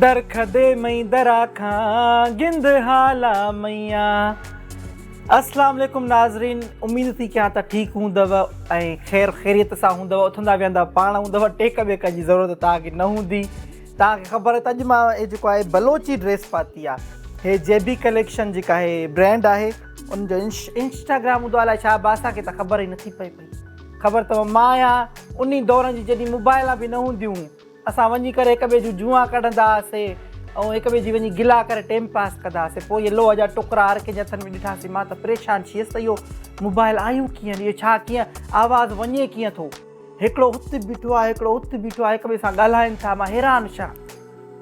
در کدي مئي درا کان گند هالا مئيان. اسلام عليڪم ناظرين، اميد ٿي ڪيان ته ٺيڪ هوندؤ ۽ خير خيريت سان هوندؤ، اٿندا ويهندا پاڻ هوندؤ، ٽيڪ ٻيڪ جي ضرورت توهان کي نه هوندي. توهان کي خبر آهي ته اڄ مان هي جيڪو آهي بلوچي ڊريس پاتي آهي، هي جي بي ڪليڪشن جيڪا آهي برانڊ آهي ان جو انسٽاگرام هوندو آهي الائي ڇا به اسان کي ته خبر ئي نٿي پئي پئي. خبر اٿو مان آهيان انهي دورن جي جڏهن موبائلان به نه هونديون هيون، اسان وڃي ڪري هڪ ٻئي جون جوئان ڪڍندا هئاسي ۽ هڪ ٻئي جي وڃي گلا ڪري ٽيم پاس ڪندا هئاسي. پوء اهي لوهه جا ٽڪرا هر ڪنهن جي هٿن ۾ ڏٺاسين. مان ته پريشان ٿي ويس ته اهو موبائل آيون ڪيئن، اهو ڇا ڪيئن آواز وڃي ڪيئن ٿو. هڪڙو هت بيٺو آهي هڪڙو هت بيٺو آهي هڪ ٻئي سان ڳالهائين ٿا. مان حيران شان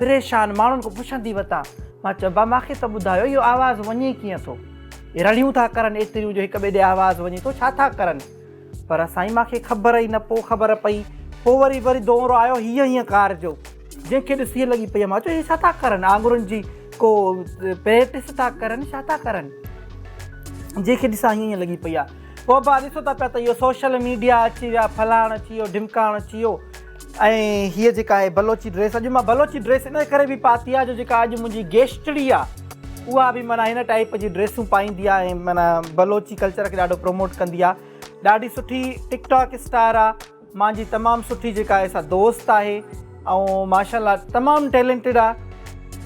پريشان ماڻهن کان پڇندي وتان. مان چيو با مان کي ته ٻڌايو اهو آواز وڃي ڪيئن ٿو. اهي رڙيون ٿا ڪرن ايتريون جو هڪ ٻئي ڏي آواز وڃي ٿو ڇا ٿا ڪرن. پر سائين مان کي خبر ئي نه پو خبر پئي پو وري وري دونرو آيو هيئن هيئن ڪار جو جنهن کي ڏس هيئن لڳي پئي. مان چيو هي ڇا ٿا ڪرن آڱرين جي ڪو پريڪٽس ٿا ڪرن ڇا ٿا ڪرن. جنهن کي ڏسان هيئن هيئن لڳي پئي آ. پوء ابا ڏسو ٿا پيا ته اهو سوشل ميڊيا اچي ويا فلاڻ اچي ويو ڍمڪاڻ اچي ويو ۽ هيء جيڪا آهي بلوچي ڊريس اڄ مان بلوچي ڊريس ان ڪري به پاتي آ جو جيڪا اڄ منهنجي گيسٽڙي آ اها به معنيٰ هن ٽائيپ جي ڊريسون پائيندي آ ۽ معنيٰ بلوچي ڪلچر کي ڏاڍو پروموٽ ڪندي آ. ڏاڍي سٺي ٽڪ ٽاڪ اسٽار آ، مانجي تمام سٺي جيڪا آهي سا دوست آهي ۽ ماشاء الله تمام ٽيلنٽيڊ آ.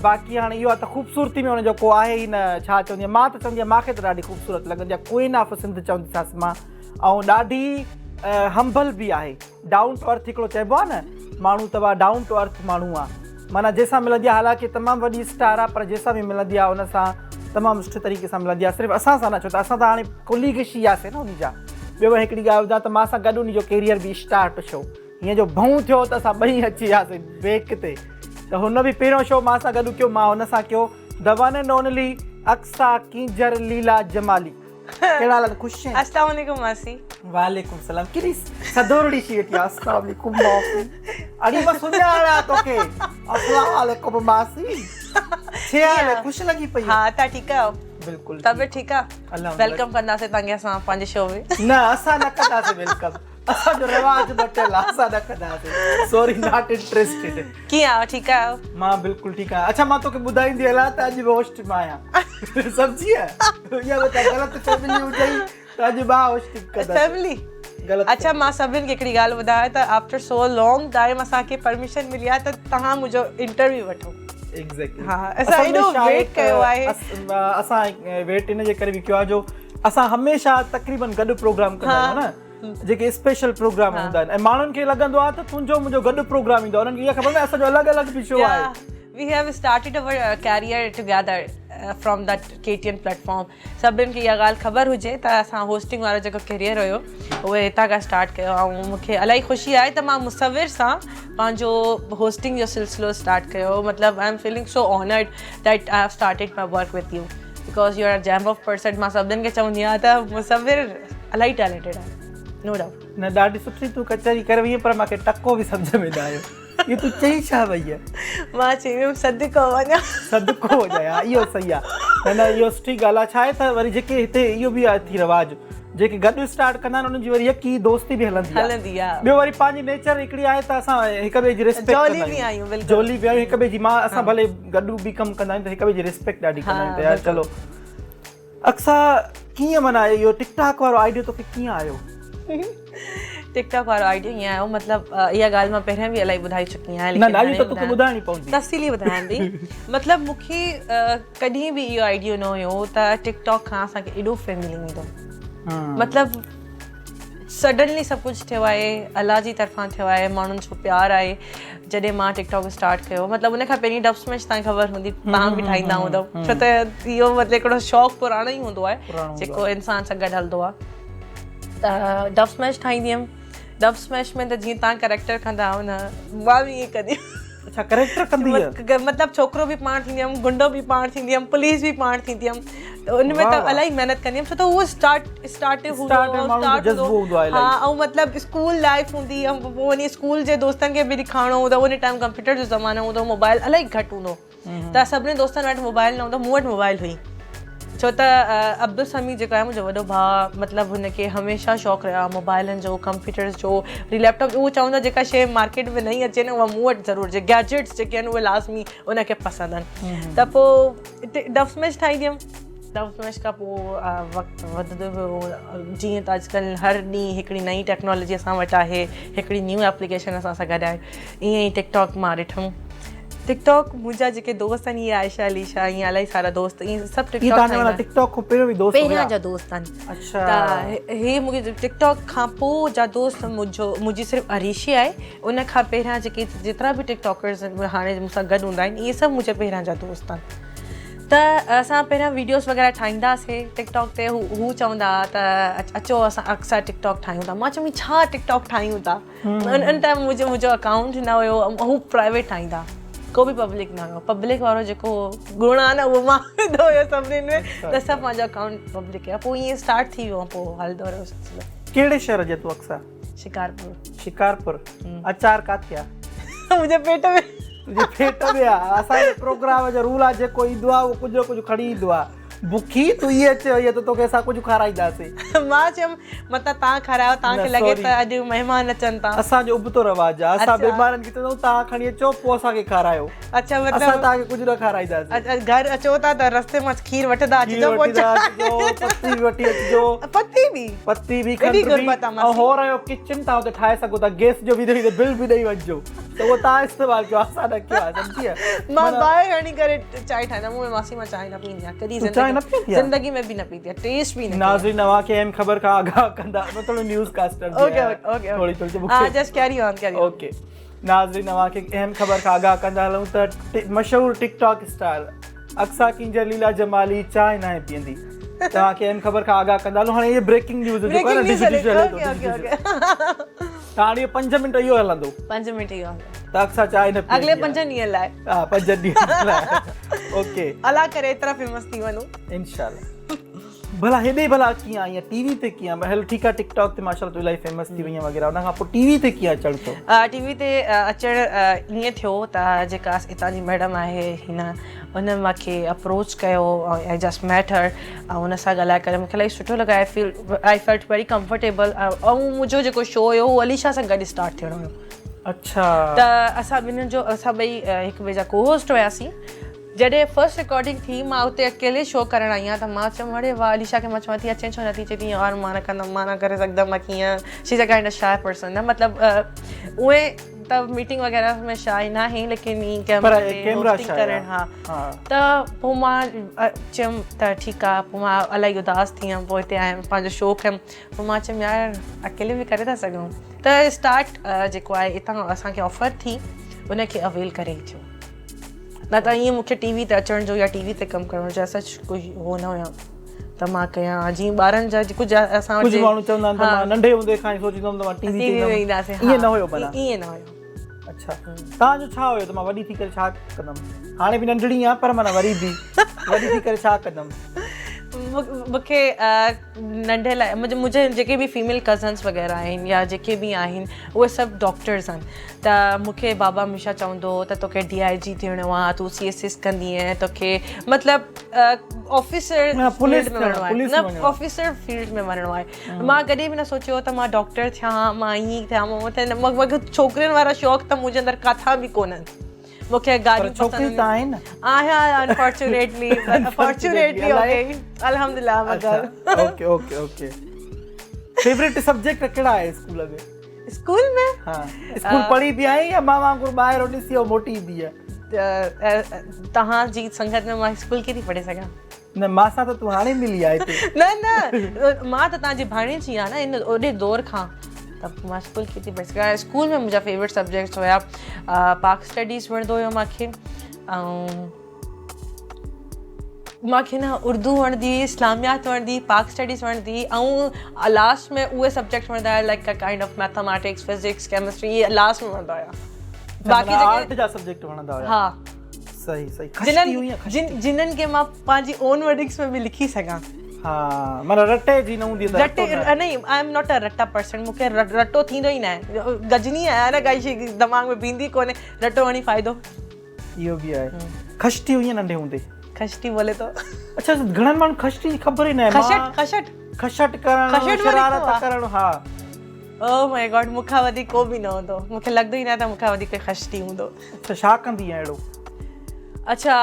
باقي هاڻي اهو آ ته خوبصورتي ۾ ان جو ڪو آهي ئي نه. ڇا چوندي آ مان ته چوندي آ مانکي ته ڏاڍي خوبصورت لڳندي آ، ڪوئين آف سنڌ چونديسانس مان. ۽ ڏاڍي همبل به آهي، ڊائون ٽو ارٿ هڪڙو چئبو آ نه ماڻهو ته ڊائون ٽو ارٿ ماڻهو آ، معنيٰ جنهن سان ملندي آ حالانڪه تمام وڏي اسٽار آ پر جنهن سان به ملندي آ ان سان تمام سٺي طريقي سان ملندي آ، صرف اسان سان نه ڇو ته اسان ته هاڻي ڪليگس ئي آسي نه انهي جا. ٻيو وري هڪڙي ڳالهه ٻڌايان ته مان سان گڏ انهي جو ڪيريئر به اسٽارٽ ٿيو، هيئن جو ڀون ٿيو ته اسان ٻئي اچي وياسي بيڪ تي ته هن به پهريون شو مان سان گڏ ڪيو مان هن سان ڪيو the one and only Aqsa Keenjhar Leela Jamali. ڪهڙا حال آهن خوش آهين؟ السلام عليڪم ماسي. وعليڪم السلام. ڪيڏي سدورڙي شي ويٺي آ. السلام عليڪم ماسي. اڙي مان سڃاڻان توکي. السلام عليڪم ماسي. ڇي حال آهي خوش لڳي پئي. ها تان ٺيڪ آهيو؟ بلڪل. طبيعت ٺيڪ آ؟ Welcome ڪنداسين توهان کي اسان پنهنجي شو ۾. نه اسان نه ڪنداسين welcome. اسان جو رواج مٽيل آ اسان نه ڪنداسين. سوري not interested. ڪيئن آهيو ٺيڪ آهيو؟ مان بلڪل ٺيڪ آهيان. اڇا مان توکي ٻڌائيندي هلان ته اڄ به هوسٽ مان آهيان. سمجهيء؟ اها به ته غلط فيملي هجئي ته اڄ مان هوسٽنگ ڪندس. فيملي؟ غلط اڇا مان سڀني کي هڪڙي ڳالهه ٻڌايان ته آفٽر سو لانگ ٽائيم اسان کي پرميشن ملي آهي ته توهان منهنجو انٽرويو وٺو. ايگزيڪٽلي. ها اسان ايڏو ويٽ ڪيو آهي. اسان ويٽ ان جي ڪري به ڪيو آهي جو اسان هميشه تقريبن گڏ پروگرام ڪندا آهيون نه. جيڪي اسپيشل پروگرام هوندا آهن ۽ ماڻهن کي لڳندو آهي ته تنهنجو منهنجو گڏ پروگرام ايندو آهي انهن کي اها خبر ناهي اسان جو الڳ الڳ به شو آهي. We have started our career together from that KTN platform. سڀني کي اها ڳالهه خبر هجي ته اسان هوسٽنگ وارو جيڪو ڪيريئر هيو اهو هتان کان اسٽارٽ ڪيو ۽ مون کي الاهي خوشي آهي ته مان مصور سان پنهنجو هوسٽنگ جو سلسلو اسٽارٽ ڪيو. مطلب I am feeling so honoured that I have started my work with you. Because you are a gem of person. مان سڀني کي چوندي آهيان ته مصور الاهي ٽيلنٽيڊ آهي نو ڊائوٽ. نه ڏاڍي سٺي تون ڪچهري ڪري وئين پر مانکي ٽڪو به سمجهه ۾ نه آيو اهو تون چئي ڇا وئين. مان چئي ويم صدقو وڃان. صدقو وڃان ها اهو صحيح آهي. نه نه اهو سٺي ڳالهه آهي ڇا آهي ته وري جيڪي هتي اهو به آهي ٿي رواج جيڪي گڏ اسٽارٽ ڪندا آهن انهن جي وري يڪي دوستي به هلندي آهي. هلندي آهي. ٻيو وري پنهنجي نيچر هڪڙي آهي ته اسان هڪ ٻئي جي ريسپيڪٽ ڪندا آهيون. جولي به آهيون بلڪل. جولي به آهيون هڪ ٻئي جي مان اسان ڀلي گڏ به ڪم ڪندا آهيون ته هڪ ٻئي جي ريسپيڪٽ ڏاڍي ڪندا آهيون ته يار چلو. اقصيٰ ڪيئن معنيٰ اهو ٽڪ ٽاڪ وارو آئيڊيو توکي ڪيئن آيو؟ ٽڪ ٽاڪ وارو آئيڊيو ائين آيو مطلب اها ڳالهه مان پهريان به الائي ٻڌائي چڪي آهيان نه نه اڄ ته توکي ٻڌائڻي پوندي. تفصيلي ٻڌايان ٿي. مطلب مون کي ڪڏهن به اهو آئيڊيو نه هيو ته ٽڪ ٽاڪ کان اسان کي ايڏو فيم ملي ويندو. مطلب سڊنلي سڀ ڪجهه ٿيو آهي الله جي طرفان ٿيو آهي ماڻهن جو پيار آهي. جڏهن مان ٽڪ ٽاڪ اسٽارٽ ڪيو مطلب ان کان پهرين ڊب اسميش تان خبر هوندي تان به ٺاهيندا هوندو ڇو ته اهو مطلب هڪڙو شوق پراڻو ئي هوندو آهي جيڪو انسان سان گڏ هلندو آهي ته ڊب اسميش ٺاهيندي هيم ڊب اسميش ۾ ته جيئن تان ڪريڪٽر ڪندا آهيو نه مان به ائين ڪندي هيم. اڇا ڪريڪٽر ڪندي هئين؟ مطلب ڇوڪرو به پاڻ ٿيندي هيم گنڊو به پاڻ ٿيندي هيم پوليس به پاڻ ٿيندي هيم ته ان ۾ ته الاهي محنت ڪندي هيم ڇو ته اهو اسٽارٽ اسٽارٽ هوندو هو اسٽارٽ هوندو هو ها ۽ مطلب اسڪول لائف هوندي هئي پوء وڃي اسڪول جي دوستن کي به ڏيکارڻو هوندو هو ان ٽائيم ڪمپيوٽر جو زمانو هوندو هو موبائل الاهي گهٽ هوندو هو ته سڀني دوستن وٽ موبائل نه هوندو مون وٽ موبائل هئي. ڇو ته عبدالسميع جيڪو آهي منهنجو وڏو ڀاء مطلب هن کي هميشه شوق رهيو آهي موبائلن جو ڪمپيوٽرز جو وري ليپ ٽاپ اهو چوندو آهي جيڪا شيء مارڪيٽ ۾ نئين اچي نه اها مون وٽ ضرور هجي گيجيٽس جيڪي آهن اهي لازمي ان کي پسند آهن ته پوء ڊب اسميش ٺاهيندي هيم ڊب اسميش کان پوء وقت وڌندو ويو جيئن ته اڄڪلهه هر ڏينهن هڪڙي نئين ٽيڪنالاجي اسان وٽ آهي هڪڙي نيو ايپليڪيشن اسان سان گڏ آهي ائين ئي ٽڪ ٽاڪ مان ڏٺم ٽڪ ٽاڪ منهنجا جيڪي دوست آهن اهي عائشه عليشا ائين الاهي سارا دوست ائين سڀ ٽڪ ٽاڪ ٺاهيندا ٽڪ ٽاڪ کان پهريون به دوست پهريان جا دوست آهن اڇا ته هي مونکي ٽڪ ٽاڪ کان پوء جا دوست منهنجو منهنجي صرف عريشي آهي ان کان پهريان جيڪي جيترا به ٽڪ ٽاڪرز هاڻي مون سان گڏ هوندا آهن اهي سڀ منهنجا پهريان جا دوست آهن ته اسان پهريان ويڊيوز وغيره ٺاهيندا هئاسي ٽڪ ٽاڪ تي هو چوندا هئا ته اچو اسان اڪثر ٽڪ ٽاڪ ٺاهيون ٿا مان چيم ڇا ٽڪ ٽاڪ ٺاهيون ٿا ان ٽائيم منهنجو منهنجو اڪائونٽ نه هيو هو پرائيويٽ ٺاهيندا ڪو به پبلڪ نه هيو پبلڪ وارو جيڪو گڻ آهي نه اهو مان وڌو هيو سڀني ۾ ته سڀ پنهنجو اڪائونٽ پبلڪ ڪيا پوء ائين اسٽارٽ ٿي ويو پوء هلندو رهيو سلسلو. ڪهڙي شهر جي تون اڪثر؟ شڪارپور. شڪارپور اچار ڪاٿي آ؟ منهنجي پيٽ ۾. تنهنجي پيٽ ۾ آ. اسان جي پروگرام جو رول آ جيڪو ايندو آ اهو ڪجهه نه ڪجهه کڻي ايندو آ. بکي تون ائين چيو ته توکي اسان ڪجهه کارائينداسين. مان چيم متان توهان کارايو توهان کي لڳي ته اڄ مهمان اچن ٿا. اسان جو ابتو رواج آ اسان مهمانن کي چوندا آهيون توهان کڻي اچو پوء اسان کي کارايو. اڇا مطلب اسان توهان کي ڪجهه نه کارائينداسين. گهر اچو ٿا ته رستي مان کير وٺندا اچجو پوء پتي به وٺي اچجو. پتي به پتي به کنڊ به ۽ هو رهيو ڪچن توهان اتي ٺاهي سگهو ٿا گيس جو ويندي ويندي بل به ڏئي وڃجو. ته اهو توهان استعمال ڪيو اسان نه ڪيو آهي سمجهي ويا. مان باهه هڻي ڪري چانهه ٺاهيندم مون ۾ ماسي مان چانهه نه پيئندي آهيان ڪڏهن چانهه نه پيئندي آهين زندگي ۾ به نه پيئندي آهيان ٽيسٽ به نه ناظرين اوهان کي اهم خبر کان آگاهه ڪندا مان ٿورو نيوز ڪاسٽر به آهيان اوڪي اوڪي ٿوري ٿوري ها جسٽ ڪيري آن ڪيري آن اوڪي ناظرين اوهان کي اهم خبر کان آگاهه ڪندا هلون ته مشهور TikTok star Aqsa Keenjhar Laila Jamali چانهه ناهي پيئندي توهان کي اهم خبر کان آگاهه ڪندا هلون هاڻي هي بريڪنگ نيوز جيڪو آهي نه ڊجيٽل اوڪي اوڪي اوڪي ته هاڻي اهو پنج منٽ اهو هلندو. پنج منٽ اهو هلندو. ته اقصيٰ چانهه نه پيئندي اڳلي پنجن ڏينهن لاء. ها پنجن ڏينهن لاء اوڪي. الله ڪري ايترا فيمس ٿي وڃون. انشاء الله. ڀلا هيڏي ڀلا ڪيئن آئين ٽي وي تي ڪيئن هل ٺيڪ آ ٽڪ ٽاڪ تي ماشاء الله تون الاهي فيمس ٿي وئين وغيره ان کان پوء ٽي وي تي ڪيئن اچڻ ٿيو؟ ٽي وي تي اچڻ ائين ٿيو ته جيڪا هتان جي ميڊم آهي هينا ان مان کي اپروچ ڪيو ۽ I just ميٽ هر ۽ ان سان ڳالهائي ڪري مونکي الاهي سٺو لڳو I feel I felt very comfortable ۽ منهنجو جيڪو شو هيو هو عليشا سان گڏ اسٽارٽ ٿيڻو هيو اڇا ته اسان ٻنهن جو اسان ٻئي هڪ ٻئي جا ڪو هوسٽ هياسين جڏهن فرسٽ رڪارڊنگ ٿي مان اتي اڪيلي شو ڪرڻ آئي آهيان ته مان چيم اڙي واهه عليشا کي مان چوان ٿي اچين ڇو نٿي چئي ٿي يار مان نه ڪندم مان نه ڪري سگهندم مان ڪيئن she is a kind of shy person نه مطلب اهي ته ميٽنگ وغيره ۾ شائي ناهي ليڪن ائين ڪيمرا تي هوسٽنگ ڪرڻ ها ته پوء مان چيم ته ٺيڪ آ پوء مان الاهي اداس ٿي ويم پوء هتي آيم پنهنجو شو ڪيم پوء مان چيم يار اڪيلي به ڪري ٿا سگهون ته اسٽارٽ جيڪو آهي اتان اسان کي آفر ٿي ان کي اويل ڪري ئي ٿيو نه ته ائين مونکي ٽي وي تي اچڻ جو يا ٽي وي تي ڪم ڪرڻ جو سچ ڪوئي هو نه هيو ته مان ڪيان جيئن ٻارن جا ڪجهه اسان وٽ ڪجهه ماڻهو چوندا آهن ته مان ننڍي هوندي کان ئي سوچيندو هوم ته مان ٽي وي تي اينداسين ائين نه هيو ڀلا ائين نه هيو. اڇا توهان جو ڇا هيو ته مان وڏي ٿي ڪري ڇا ڪندم هاڻي به ننڍڙي آهيان پر معنيٰ وري به وڏي ٿي ڪري ڇا ڪندم. مونکي ننڍي لاء منهنجا جيڪي به فيميل ڪزنس وغيره آهن يا جيڪي به آهن اهي سڀ ڊاڪٽرز آهن ته مونکي بابا هميشه چوندو هو ته توکي ڊي I جي ٿيڻو آهي تون سي ايس ايس ڪندينء توکي مطلب آفيسر فيلڊ ۾ وڃڻو آهي نه آفيسر فيلڊ ۾ وڃڻو آهي مان ڪڏهن به نه سوچيو ته مان ڊاڪٽر ٿيان مان ائين ٿيان مان هونئن ٿيان مونکي ڇوڪرين وارا شوق ته منهنجي اندر ڪاٿان به ڪونهن مونکي گاڏيون ڇوڪري ته آهين نه آهيان انفارچونيٽلي فارچونيٽلي اوڪي الحمدلله مگر okay okay okay favourite subject ڪهڙا آهي اسڪول ۾ اسڪول ۾ ها اسڪول پڙهي به آئين يا مان وانگر ٻاهرو ڏسي ۽ موٽي ايندي آهين؟ توهان جي سنگت ۾ مان اسڪول ڪيئن ٿي پڙهي سگهان؟ نه مان سان ته تون هاڻي ملي آهي هتي. نه نه مان ته توهان جي ڀاڻيجي آهيان نه ان اوڏي دور کان ته مان اسڪول ڪيئن ٿي پڙهي سگهان. اسڪول ۾ منهنجا فيورٽ سبجيڪٽس هيا پاڪ اسٽڊيز وڻندو هيو مان کي ۽ مان کي نه اردو وڻندي هئي اسلاميات وڻندي هئي پاڪ اسٽڊيز وڻندي هئي ۽ لاسٽ ۾ اهي سبجيڪٽ وڻندا هيا like kind of mathematics physics chemistry اهي لاسٽ ۾ وڻندا هيا باقي جيڪي آرٽ جا سبجيڪٽ وڻندا هيا ها صحيح صحيح خشتي هئي جن جنن کي مان پنهنجي اون ورڊنگس ۾ به لکي سگهان ها معنيٰ رٽي جي نه هوندي رٽي نه I am not ا رٽا پرسن مون کي رٽو ٿيندو ئي نه آهي گجني آهيان نه ڪائي شي دماغ ۾ بيهندي ڪونهي رٽو هڻي فائدو اهو به آهي. خشتي هئين ننڍي هوندي؟ خشٽي بولي تو. اڇا گهڻن ماڻهن خشٽي جي خبر ئي ناهي. خشٽ خشٽ خشٽ ڪرڻ شرارت ڪرڻ ها. او ماء گاڊ مون کان وڌيڪ ڪو به نه هوندو. مون کي لڳندو ئي ناهي ته مون کان وڌيڪ ڪوئي خشٽي هوندو. اڇا ڇا ڪندي آهين اهڙو؟ اڇا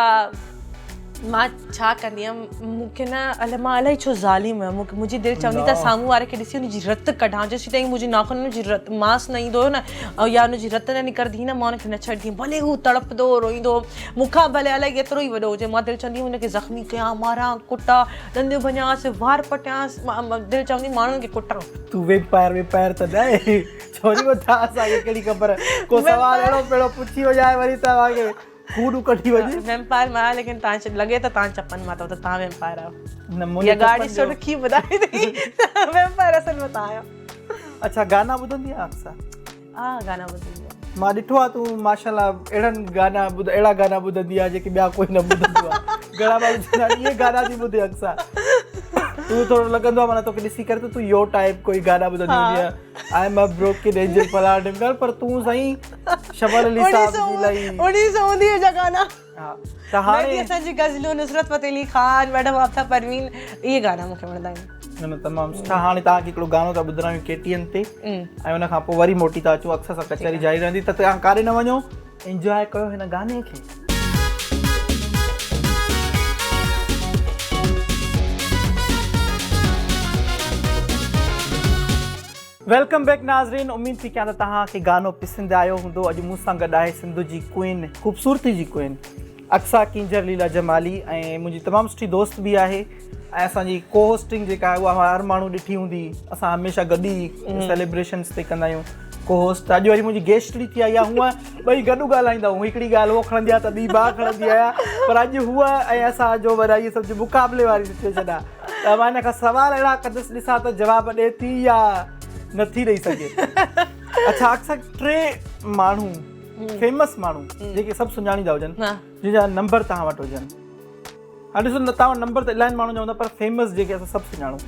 مان ڇا ڪندي هيم مون کي نه الائي مان الائي ڇو ظالم هيم مون کي منهنجي دل چوندي ته سامهون واري کي ڏسي ان جي رت ڪڍان جيسين تائين منهنجي ناخن ان جي رت ماس نه ايندو هيو نه يا ان جي رت نه نڪرندي هئي نه مان ان کي نه ڇڏندي هيم ڀلي هو تڙپندو هو روئيندو هو مون کان ڀلي الائي ڪيترو ئي وڏو هجي مان دل چوندي هئي ان کي زخمي ڪيان ماران ڪٽان ڏنديون ڀڃانس وار پٽيانس مان دل چوندي هئي ماڻهن کي ڪٽان. تون ويمپائر ويمپائر ته نه آهين ڇوري مٿان اسان کي ڪهڙي خبر ڪو سوال اهڙو پهڙو پڇي وڃائي وري توهان کي خون ڪڍي وڃي. ويمپائر مان آهيان ليڪن توهان لڳي ته توهان چپن مان اٿو ته توهان ويمپائر آهيو. نه منهنجي اها ڳاڙهي سرخي ٻڌائي ٿي ويمپائر اصل ۾ توهان آهيو. اڇا گانا ٻڌندي آهين اقصيٰ؟ ها گانا ٻڌندي آهيان. مان ڏٺو آهي تون ماشاءالله اهڙن گانا ٻڌ اهڙا گانا ٻڌندي آهين جيڪي ٻيا ڪوئي نه ٻڌندو آهي گهڻا ماڻهو چوندا آهن اهي گانا ٿي ٻڌي اقصيٰ تون ٿورو لڳندو آهي معنيٰ توکي ڏسي ڪري ته تون اهو ٽائپ ڪوئي گانا ٻڌندي هوندي آهين I am a broken angel فلاڻا ڍمڪاڻا پر تون سائين شبر علي صاحب جي لئي انهي سو هوندي جا گانا ها ته هاڻي مهدي حسن جي غزلون نصرت فتح علي خان ميڊم عابده پروين اهي گانا مونکي وڻندا آهن. نه نه تمام سٺا هاڻي توهان کي هڪڙو گانو ٿا ٻڌرايون ڪي ٽي اين تي ۽ ان کان پوء وري موٽي ٿا اچون اڪثر سان ڪچهري جاري رهندي ته توهان ڪاڏي نه وڃو انجواء ڪيو هن گاني کي. Welcome back ناظرين اميد ٿي ڪيان ته توهان کي گانو پسند آيو هوندو اڄ مون سان گڏ آهي سنڌ جي ڪوئين خوبصورتي جي ڪوئين اقصيٰ ڪينجهر ليلا جمالي ۽ منهنجي تمام سٺي دوست به آهي ۽ اسان جي ڪو هوسٽنگ جيڪا آهي اها هر ماڻهو ڏٺي هوندي اسان هميشه گڏ ئي سيليبريشنس تي ڪندا آهيون ڪو هوسٽ اڄ وري منهنجي گيسٽ ٿي آئي آهي هونء ٻئي گڏ ڳالهائيندا آهيون هڪڙي ڳالهه هو کڻندي آهي ته ٻي مان کڻندي آهيان پر اڄ هوء ۽ اسان جو وري اهي سمجهه مقابلي واري سچويشن آهي ته مان هن کان سوال اهڙا ڪندس ڏسان ته جواب ڏي ٿي يا نٿي ڏئي سگهي. اڇا اڪثر ٽي ماڻهو فيمس ماڻهو جيڪي سڀ سڃاڻيندا هجن جن جا نمبر توهان وٽ هجن. ها ڏسو نه توهان وٽ نمبر ته الاهي ماڻهن جا هوندا پر فيمس جيڪي اسان سڀ سڃاڻون.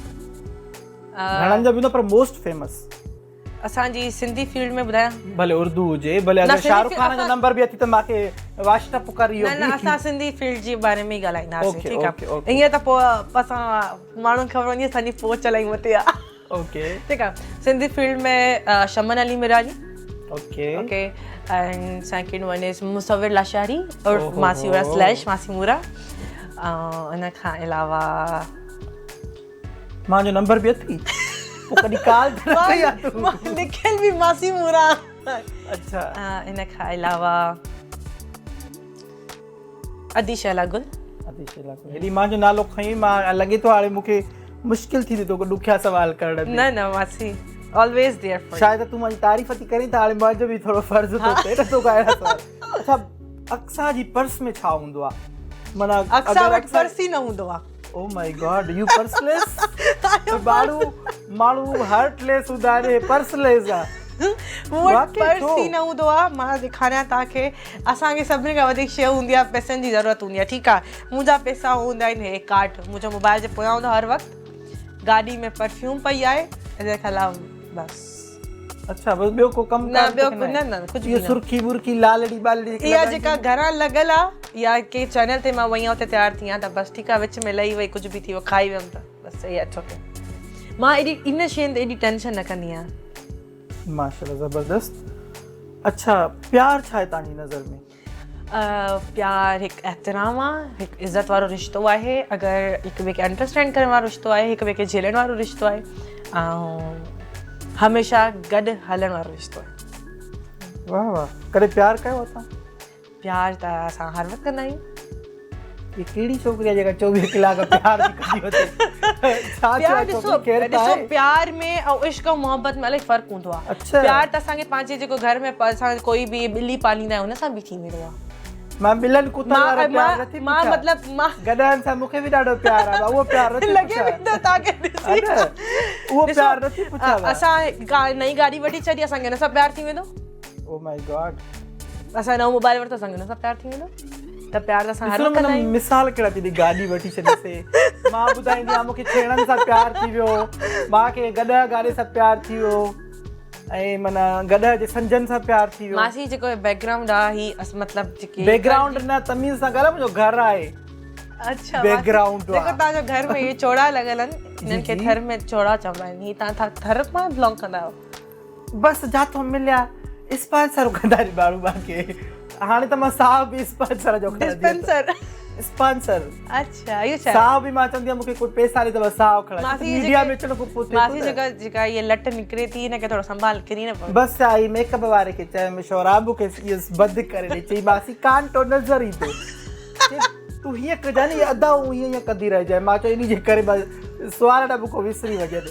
گهڻن جا به هوندا پر موسٽ فيمس. اسان جي سنڌي فيلڊ ۾ ٻڌايان؟ ڀلي اردو هجي ڀلي اگر شاهه رخ خان جو نمبر به اٿي ته مان کي واٽس اپ ڪر اهو نه نه اسان سنڌي فيلڊ جي باري ۾ ئي ڳالهائينداسين ٺيڪ آ ائين ته پوء اسان ماڻهن کي خبر پوندي اسان جي پهچ الائي مٿي آ اوڪي ٺيڪ آ Sindhi field ۾ Shaman Ali Mirani okay okay and second one is Musawar Lashari عرف ماسي مورا سليش ماسي مورا ان کان علاوه مان جو نمبر به اٿي پوء ڪڏهن ڪال ته نه ڪئي آ تون مان لکيل به ماسي مورا اڇا ان کان علاوه ادي شهلا گل ادي شهلا گل هيڏي مان جو نالو کڻي مان لڳي ٿو هاڻي مون کي مشڪل ٿيندي توکي ڏکيا سوال ڪرڻ ۾ نه نه ماسي آلويز there for شايد تون منهنجي تعريف ٿي ڪرين ته هاڻي منهنجو به ٿورو فرض ٿو ٿئي نه توکان اهڙا سوال اڇا اقصيٰ جي پرس ۾ ڇا هوندو آ معنيٰ اقصيٰ وٽ پرس ئي نه هوندو آ او مائي گاڊ يو پرسليس ماڻهو ماڻهو هارٽ ليس هوندا آهن هي پرسليس آ مون وٽ پرس ئي نه هوندو آ مان ڏيکاريان توهان کي اسان کي سڀني کان وڌيڪ شيء هوندي آ پئسن جي ضرورت هوندي آ ٺيڪ آ منهنجا پئسا هوندا آهن هي ڪارڊ منهنجو موبائل جي پويان هوندو هر وقت گاڏي ۾ پرفيوم پئي آهي ان کان علاوه بس اڇا بس ٻيو ڪو ڪم نه ٻيو نه نه ڪجهه به نه سرخي برخي لالڙي ٻالڙي اها جيڪا گهران لڳل آ يا ڪنهن چينل تي مان وئي آهيان اتي تيار ٿي آهيان ته بس ٺيڪ آ وچ ۾ لهي وئي ڪجهه به ٿي ويو کائي ويم ته بس اها it's okay مان ايڏي ان شين تي ايڏي ٽينشن نه ڪندي آهيان. ماشاءالله زبردست اڇا پيار ڇا آهي توهان جي نظر ۾؟ پيار هڪ احترام آ هڪ عزت وارو رشتو آهي اگر هڪ ٻئي کي انڊرسٽينڊ ڪرڻ وارو رشتو آهي هڪ ٻئي کي جهيلڻ وارو رشتو آهي ۽ هميشه گڏ هلڻ وارو رشتو آهي. واه واه ڪڏهن پيار ڪيو آ توهان؟ پيار ته اسان هر وقت ڪندا آهيون. هي ڪهڙي ڇوڪري آهي جيڪا 24 ڪلاڪ پيار ٿي ڪندي هجي. ڇا ٿيو آهي ڇوڪري خير ته آهي. ڏسو پيار ۾ ۽ عشق ۽ محبت ۾ الائي فرق هوندو آهي. پيار ته اسان کي پنهنجي جيڪو گهر ۾ اسان ڪوئي به ٻلي پاليندا آهيون ان سان به ٿي ويندو آهي. مان ٻلن ڪتن وارو پيار نٿي پڇان. مان مطلب مان گڏهن سان مون کي به ڏاڍو پيار آهي مان اهو پيار نٿي پڇان. لڳي به ٿو توهان کي ڏسي. اهو پيار نٿي پڇان. اسان نئين گاڏي وٺي ڇڏي اسان کي ان سان پيار ٿي ويندو. او مائي گاڊ. اسان نئون موبائل ورتو اسان کي ان سان پيار ٿي ويندو ته پيار ته اسان هر وقت ڪندا آهيون. مثال ڪهڙا ٿي ڏي گاڏي وٺي ڇڏيسي مان ٻڌائيندي آهيان مون کي ڇيڻن سان پيار ٿي ويو مان کي گڏهه گاڏي سان پيار ٿي ويو ۽ معنيٰ گڏهه جي سنجن سان پيار ٿي ويو. ماسي جيڪو بيڪ گرائونڊ آ هي مطلب جيڪي بيڪ گرائونڊ نه تميز سان ڳالهاء منهنجو گهر آهي. اڇا بيڪ گرائونڊ جيڪو توهان جو گهر ۾ اهي چوڙا لڳل آهن انهن کي ٿر ۾ چوڙا چوندا آهن. هي توهان ٿر مان بلانگ ڪندا آهيو؟ بس جاتو مليا اسپانسر ڪندا آهن ماڻهو باقي هاڻي ته مان ساهه به اسپانسر جو کڻندي ڊسپينسر اسپانسر اڇا اهو ڇا ساهه به مان چوندي آهيان مونکي ڪوئي پئسا ڏي ته مان ساهه کڻان ميڊيا ۾ اچڻ کان پوء ماسي جيڪا جيڪا هي لٽ نڪري ٿي هن کي ٿورو سنڀال ڪري نه پوي بس آئي ميڪ اپ واري کي چيم شوراب کي اهو بند ڪري ڏي چئي ماسي ڪانٽو نظر ايندو تون هيئن ڪجانء نه ادائون هيئن هيئن ڪندي رهجانء مان چيو انهي جي ڪري مان سوال نه مون کان وسري وڃن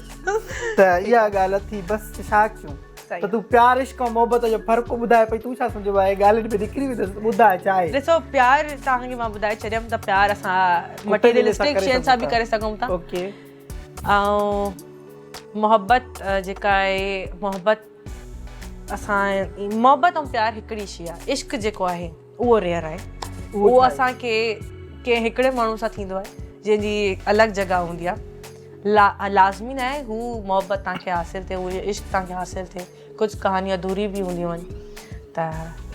ته اها ڳالهه اٿي بس ڇا ڪيون ته تون پيار عشق ۽ محبت جو فرق ٻڌاء پئي تون ڇا سمجهيو آهي ڳالهين ۾ نڪري ويندس ٻڌاء ڇا آهي. ڏسو پيار توهان کي مان ٻڌائي ڇڏيم ته پيار اسان مٽيريلسٽڪ شين سان به ڪري سگهون ٿا اوڪي ۽ محبت جيڪا آهي محبت اسان محبت ۽ پيار هڪڙي شي آهي عشق جيڪو آهي اهو ريئر آهي اهو اسان کي ڪنهن هڪڙي ماڻهو سان ٿيندو آهي جنهن جي الڳ جڳهه هوندي آهي لازمي نه آهي هو محبت توهان کي حاصل ٿئي هو عشق توهان کي حاصل ٿئي ڪجهه ڪهاڻيون اڌوري به هونديون آهن ته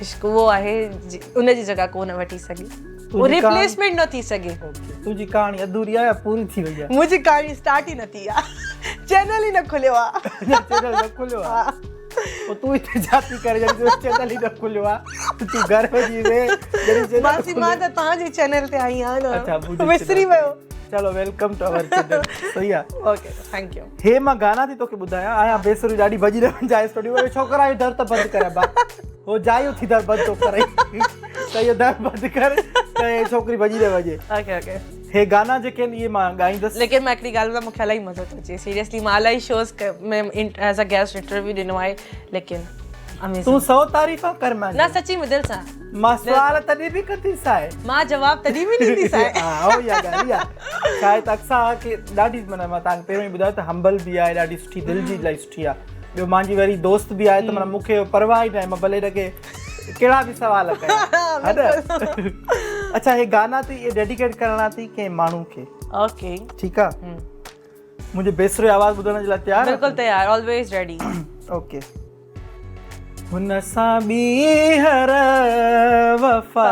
عشق اهو آهي ان جي جڳهه ڪو نه وٺي سگهي اهو ريپليسمينٽ نه ٿي سگهي. تنهنجي ڪهاڻي اڌوري آهي يا پوري ٿي وئي آهي؟ منهنجي ڪهاڻي اسٽارٽ ئي نه ٿي آهي چينل ئي نه کليو آهي. چينل نه کليو آهي پوء تون هتي ڇا ٿي ڪرين جڏهن تنهنجو چينل ئي نه کليو آهي تون گهر وڃي ويهه جڏهن چينل ماسي مان ته توهان جي چينل تي آئي آهيان نه وسري ويو. چلو welcome two our channel صحيح آ. Okay thank you. هي مان گانا ٿي توکي ٻڌايان آيان بيسري ڏاڍي ڀڄي نه وڃجانء اسٽوڊيو ۾ ڇوڪرا اهو در ته بند ڪريان با هو جائي اٿي در بند ٿو ڪرئي ته اهو در بند ڪر ته هي ڇوڪري ڀڄي نه وڃي. Okay okay. هي گانا جيڪي آهن اهي مان ڳائيندس. ليڪن مان هڪڙي ڳالهه ٻڌايان مونکي الاهي مزو ٿو اچي سيريسلي مان الاهي shows ۾ as a guest interview ڏنو آهي ليڪن اميزنگ. تون سو تعريفان ڪر مان نه سچي ۾ دل سان. مان سوال تڏهن به ڪنديسانء. مان جواب تڏهن به ڏينديسانء. ها اها ڳالهه آهي. ڇا آهي ته اقصيٰ کي ڏاڍي معنيٰ مان توهان کي پهريون ئي ٻڌايو ته همبل به آهي ڏاڍي سٺي دل جي الاهي سٺي آهي ٻيو مانجي وري دوست به آهي ته معنيٰ مون کي پرواهه ئي ناهي مان ڀلي هن کي ڪهڙا به سوال ڪيان ها نه اڇا هي گانا ٿي اهي ڊيڊيڪيٽ ڪرڻا ٿي ڪنهن ماڻهو کي اوڪي ٺيڪ آهي منهنجي بيسري آواز ٻڌڻ جي لاء تيار بلڪل تيار آلويز ريڊي اوڪي هن سان ٻيهر وفا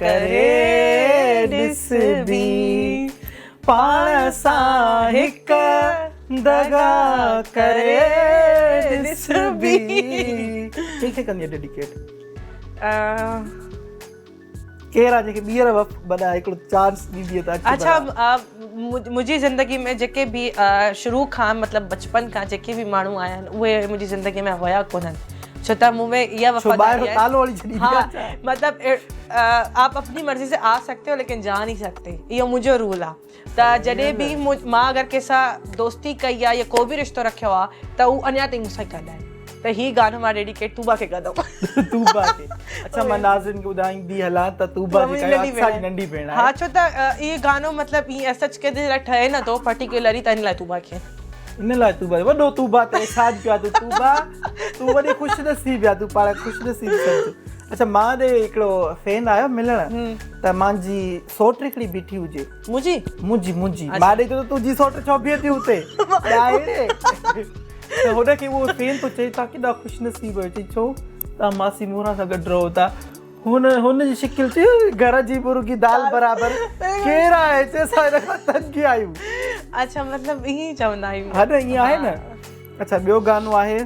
ڪري ڏسبي پاڻ سان هڪ دغا ڪري ڏسبي. ڪنهن کي ڪندينء ڊيڊيڪيٽ؟ ڪير آ جنهن کي ٻيهر وڏا هڪڙو چانس ڏيندينء ته اچ اڇا منهنجي زندگي ۾ جيڪي به شروع کان مطلب بچپن کان جيڪي به ماڻهو آيا آهن اهي منهنجي زندگي ۾ هيا ڪونهن ڇو ته مون ۾ اها وفاداري آهي تالو هڻي ڇڏيندي ها مطلب آپ اپني مرضي سي آ سگتي هو ليڪن جا نهين سگتي اهو منهنجو رول آ ته جڏهن به مان اگر ڪنهن سان دوستي ڪئي آ يا ڪو به رشتو رکيو آ ته هو اڃا تائين مون سان گڏ آهي ته هي گانو مان ڊيڊيڪيٽ طوبيٰ کي ڪندم. طوبيٰ کي اڇا مان ناظرين کي ٻڌائيندي هلان ته طوبيٰ جيڪا آهي اقصيٰ جي ننڍي ڀيڻ آهي. ها ڇو ته اهي گانو مطلب ائين سچ ڪنهن جي لاء ٺهي نه ٿو پرٽيڪيولرلي ته ان لاء طوبيٰ کي. ان لاء طوبيٰ وڏو طوبيٰ تي احسان ڪيو آهي تون طوبيٰ تون وڏي خوش نصيب آهين تون پاڻ خوش نصيب سمجهه. اڇا مان ڏي هڪڙو فين آيو ملڻ ته مانجي سوٽ هڪڙي بيٺي هجي. منهنجي؟ منهنجي منهنجي. مان ڏي چيو ته تنهنجي سوٽ ڇو بيهي ٿي هتي؟ ڏاهي. ته هن کي اهو فين ٿو چئي توهان ڪيڏا خوش نصيب آهيو. چئي ڇو؟ توهان ماسي موران سان گڏ رهو ٿا. هن هن جي شڪل چئي گهر جي مرغي دال برابر ڪير آهي؟ چئي اسان هن کان تنگ آهيون. اڇا مطلب ائين چوندا آهيون. ها نه ائين آهي نه. اڇا ٻيو گانو آهي.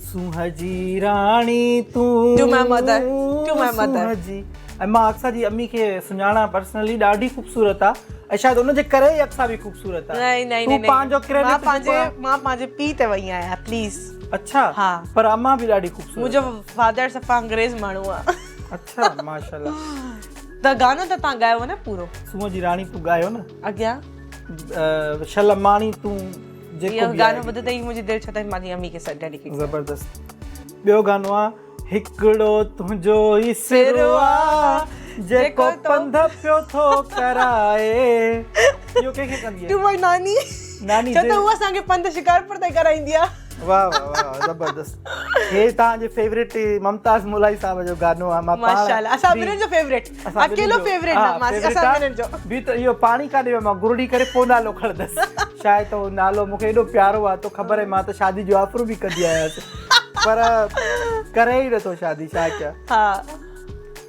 سونهن جي راڻي تون. To my mother to my mother. سونهن جي ۽ مان اقصيٰ جي امي کي سڃاڻان پرسنلي ڏاڍي خوبصورت آ ۽ شايد ان جي ڪري ئي اقصيٰ به خوبصورت آ. نهين نهين تون پنهنجو ڪريڊٽ مان پنهنجي مان پنهنجي پي تي وئي آهيان پليز. اڇا ها پر امان به ڏاڍي خوبصورت. منهنجو فادر صفا انگريز ماڻهو آ. اڇا ماشاءالله. ته گانو ته توهان ڳايو نه پورو. سونهن جي راڻي تون ڳايو نه. اڳيان. شل اماڻي تون. جيڪو اهو گانو ٻڌو ته منهنجي دل ڇو ته منهنجي امي کي سڏ ڊيڊيڪيٽ زبردست ٻيو گانو آ هڪڙو تنهنجو ئي سر آ جيڪو پنڌ پيو ٿو ڪرائي اهو ڪنهن کي ڪندي ٽو مائي ناني ناني ڇو ته هو اسان کي پنڌ شڪارپور تائين ڪرائيندي آ واه واه واه زبردست هي توهان جي فيورٽ ممتاز مولائي صاحب جو گانو آ مان پاڻ ماشاءالله اسان ٻنهن جو فيورٽ اڪيلو فيورٽ نه ماسي اسان ٻنهن جو. بي ته اهو پاڻي ڪاڏي ويو مان گرڙي ڪري پوء نالو کڻندس شايد ته اهو نالو مون کي ايڏو پيارو آ تو خبر آهي مان ته شادي جون آفرون به ڪندي آهيانس پر ڪري ئي نٿو شادي ڇا ڪيان. ها.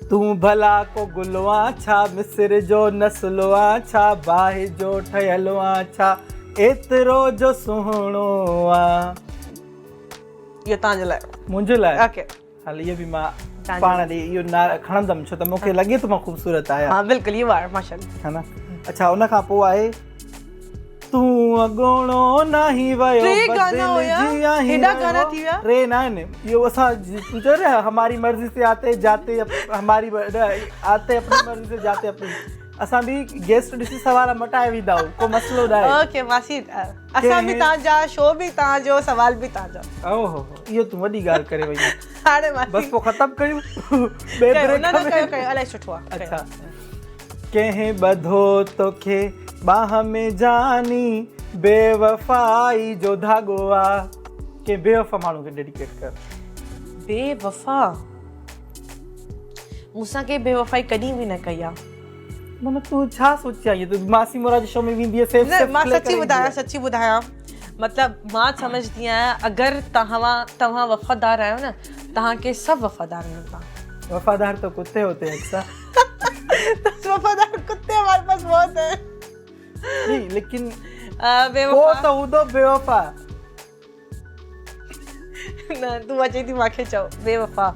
تون ڀلا ڪو گل آن ڇا، مصر جو نسل آن ڇا، باهه جو ٺهيل آن ڇا، ايترو جو سهڻو آن. اهو توهان جي لاء. منهنجي لاء؟ اوڪي. هل اهو به مان پاڻ ڏي اهو نه کڻندم ڇو ته مون کي لڳي ٿو مان خوبصورت آهيان. ها بلڪل يو آر ماشاءالله. ها نه اڇا ان کان پوء آهي تون اڳوڻو ناهين ويو ٽي گانا هيا بدلجي آهين هيڏا گانا ٿي ويا. ٽي نه آهن اهو اسان تون چئو نه هماري مرضي سي آتي جاتي هماري آتي اپني مرضي سي جاتي اپني اسان به گيسٽ ڏسي سوال مٽائي ويندا آهيون ڪو مسئلو ناهي. اوڪي ماسي اسان به توهان جا شو به توهان جو سوال به توهان جو. او هو هو اهو تون وڏي ڳالهه ڪري وئين. هاڻي ماسي بس پوء ختم ڪيون ٻئي بريڪ نه نه ڪيو ڪيو الائي سٺو آ. اڇا ڪنهن ٻڌو توکي ٻانهن ۾ جاني بيوفائي جو ڌاڳو آ. ڪنهن بيوفا ماڻهو کي ڊيڊيڪيٽ ڪر. بيوفا مون سان ڪنهن بيوفائي ڪڏهن به نه ڪئي آ. معنيٰ تون ڇا سوچي آئي آهين؟ ماسي مراد جي شو ۾ ويندي سيف نه مان سچي ٻڌايان سچي ٻڌايان مطلب مان سمجهندي آهيان اگر توهان توهان وفادار آهيو نه توهان کي سڀ وفادار ملندا. وفادار تو ڪتي هوتي هين اڪثر. وفادار ڪتي هماري پاس بهت هين. نهين ليڪن ڪو ته هوندو بيوفا. نه تون اچي ٿي مانکي چئو بيوفا.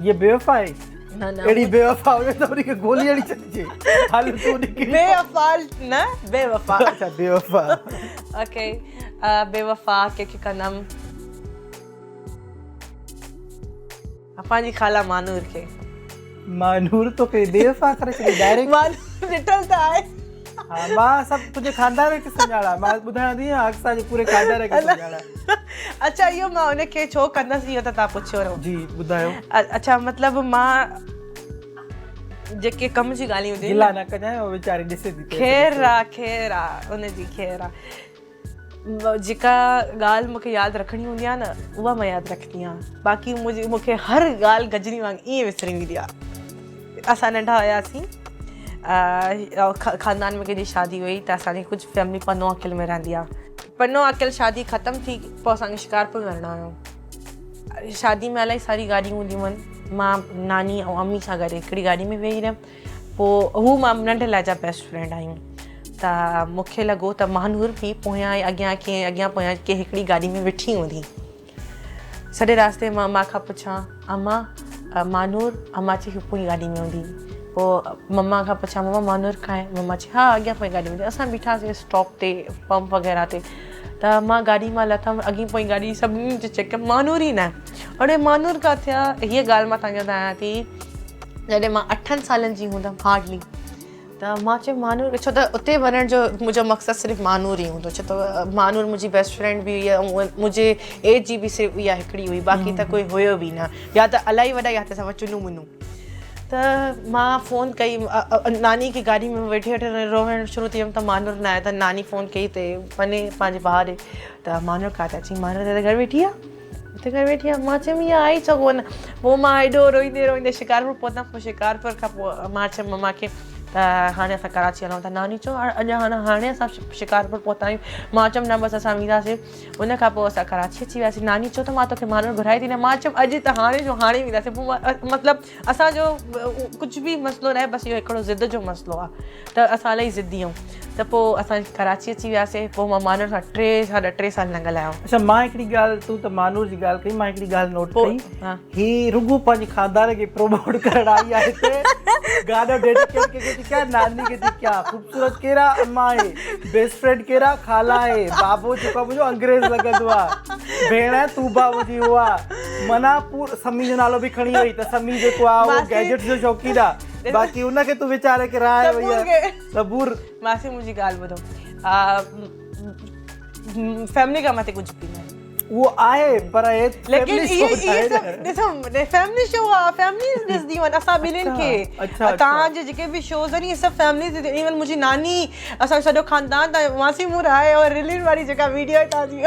هي بيوفا آهي؟ نه نه اهڙي بيوفا هجي ته ان کي گولي هڻي ڇڏجي. هل تون نڪري. بيوفا نه بيوفا. اڇا بيوفا. اوڪي بيوفا ڪنهن کي ڪندم؟ پنهنجي خالا مانور کي. مانور توکي بيوفا ڪري ڇڏي ڊائريڪٽ. مانور ڏٺل ته آهي. ها مان سڀ تنهنجي خاندان کي سڃاڻان مان ٻڌايان ٿي اقصيٰ جي پوري خاندان کي سڃاڻان. اڇا اهو مان ان کي ڇو ڪندس اهو ته توهان پڇيو رهو. جي ٻڌايو. اڇا مطلب مان جيڪي ڪم جي ڳالهيون هونديون گلا نه ڪجانء هو ويچاري ڏسي ٿي. خير آ خير آ ان جي خير آ. جيڪا ڳالهه مون کي ياد رکڻي هوندي آهي نه اها مان ياد رکندي آهيان باقي منهنجي مون کي هر ڳالهه گجري وانگر ائين وسري ويندي آهي اسان ننڍا هياسين خاندان ۾ ڪنهن جي شادي هئي ته اسانجي ڪجهه فيملي پنو عاقل ۾ رهندي آهي پنو عاقل شادي ختم ٿي پوء اسانکي شڪارپور وڃڻو هيو شادي ۾ الاهي ساري گاڏيون هونديون آهن مان ناني ۽ امي سان گڏ هڪڙي گاڏي ۾ ويهي رهيم پوء هو مان ننڍي لاء جا بيسٽ فرينڊ آهيون ته مون کي لڳو ته ماهنور به پويان ۽ اڳيان ڪنهن اڳيان پويان ڪنهن هڪڙي گاڏي ۾ ويٺي هوندي. سڄي راستي مان امان کان پڇان امان ماهنور امان چئي هو پوئين گاڏي ۾ هوندي. پوء مما کان پڇان مما ماهنور ڪاهي مما چئي ها اڳيان پوئين گاڏي ۾ هوندي. اسان بيٺاسين اسٽاپ تي پمپ وغيره تي ته مان گاڏي مان لٿم اڳين پوئين گاڏي سڀني جو چيڪ ڪيم ماهنور ئي نه آهي. اڙي ماهنور ڪاٿي آهي هيء ڳالهه مان توهان کي ٻڌايان ٿي جڏهن مان اٺن سالن جي هوندم هارڊلي ته مان چيو مانور ڇو ته اتي وڃڻ جو منهنجو مقصد صرف مانور ئي هوندو ڇو ته مانور منهنجي بيسٽ فرينڊ به هئي ۽ منهنجي ايج جي به صرف اها هڪڙي هئي باقي ته ڪوئي هيو به نه يا ته الاهي وڏا يا ته سوا چنو منو ته مان فون ڪئي ناني کي گاڏي ۾ ويٺي ويٺي روئڻ شروع ٿي ويم ته مانور نه آهي ته ناني فون ڪئي ته وڃي پنهنجي ڀاء ڏي ته مانور ڪاٿي آهي چئي مانور ته گهر ويٺي آهي اتي گهر ويٺي آهيان مان چيم اها آئي ڇو ڪونه پوء مان ايڏو روئيندي روئيندي شڪارپور پهتم پوء شڪارپور کان پوء مان چيم مما کي ته هاڻي اسان ڪراچي هلون ٿا ناني چيو اڃا هاڻي هاڻي اسان شڪارپور پهتا آهيون مان چيم نه بس اسان وينداسين ان کان پوء اسان ڪراچي اچي وياسين ناني چيو ته مان توکي مانور گهرائي ٿي ڏيان مان چيم اڄ ته هاڻي جو هاڻي وينداسين پوء مطلب اسانجو ڪجهه به مسئلو ناهي بس اهو هڪڙو ضد جو مسئلو آهي ته اسان الاهي ضدي آهيون ته پوء اسان ڪراچي اچي وياسين پوء مان مانور سان ٽي ساڍا ٽي سال نه ڳالهايو. اڇا مان هڪڙي ڳالهه تون ته مانور جي ڳالهه ڪئي مان هڪڙي ڳالهه نوٽ ڪئي هي رڳو پنهنجي خاندان کي پروموٽ ڪرڻ آئي آهي هتي گانو ڊيڊيڪيٽ ڪنهن کي ٿي ڪيان ناني کي ٿي ڪيان خوبصورت ڪير آ امان آهي بيسٽ فرينڊ ڪير آ خالا آهي بابو جيڪو آ منهنجو انگريز لڳندو آ ڀيڻ آهي طوبا منهنجي اها معنيٰ پور سمي جو نالو به کڻي وئي ته سمي جيڪو آ اهو گيجٽس جو شوقين آ باقي ان کي تون ويچاري کي راهي وئي آ صبور. ماسي منهنجي ڳالهه ٻڌو فيملي کان مٿي ڪجهه به ناهي. اهو آهي پر هي ليڪن اهي اهي سڀ ڏسو فيملي شو آ فيمليز ڏسنديون آهن اسان ٻنهين کي توهان جي جيڪي به شوز آهن اهي سڀ فيمليز ڏسنديون ايون منهنجي ناني اسان جو سڄو خاندان تان ماسي مون راهي اور رلين واري جيڪا ويڊيو آهي توهان جي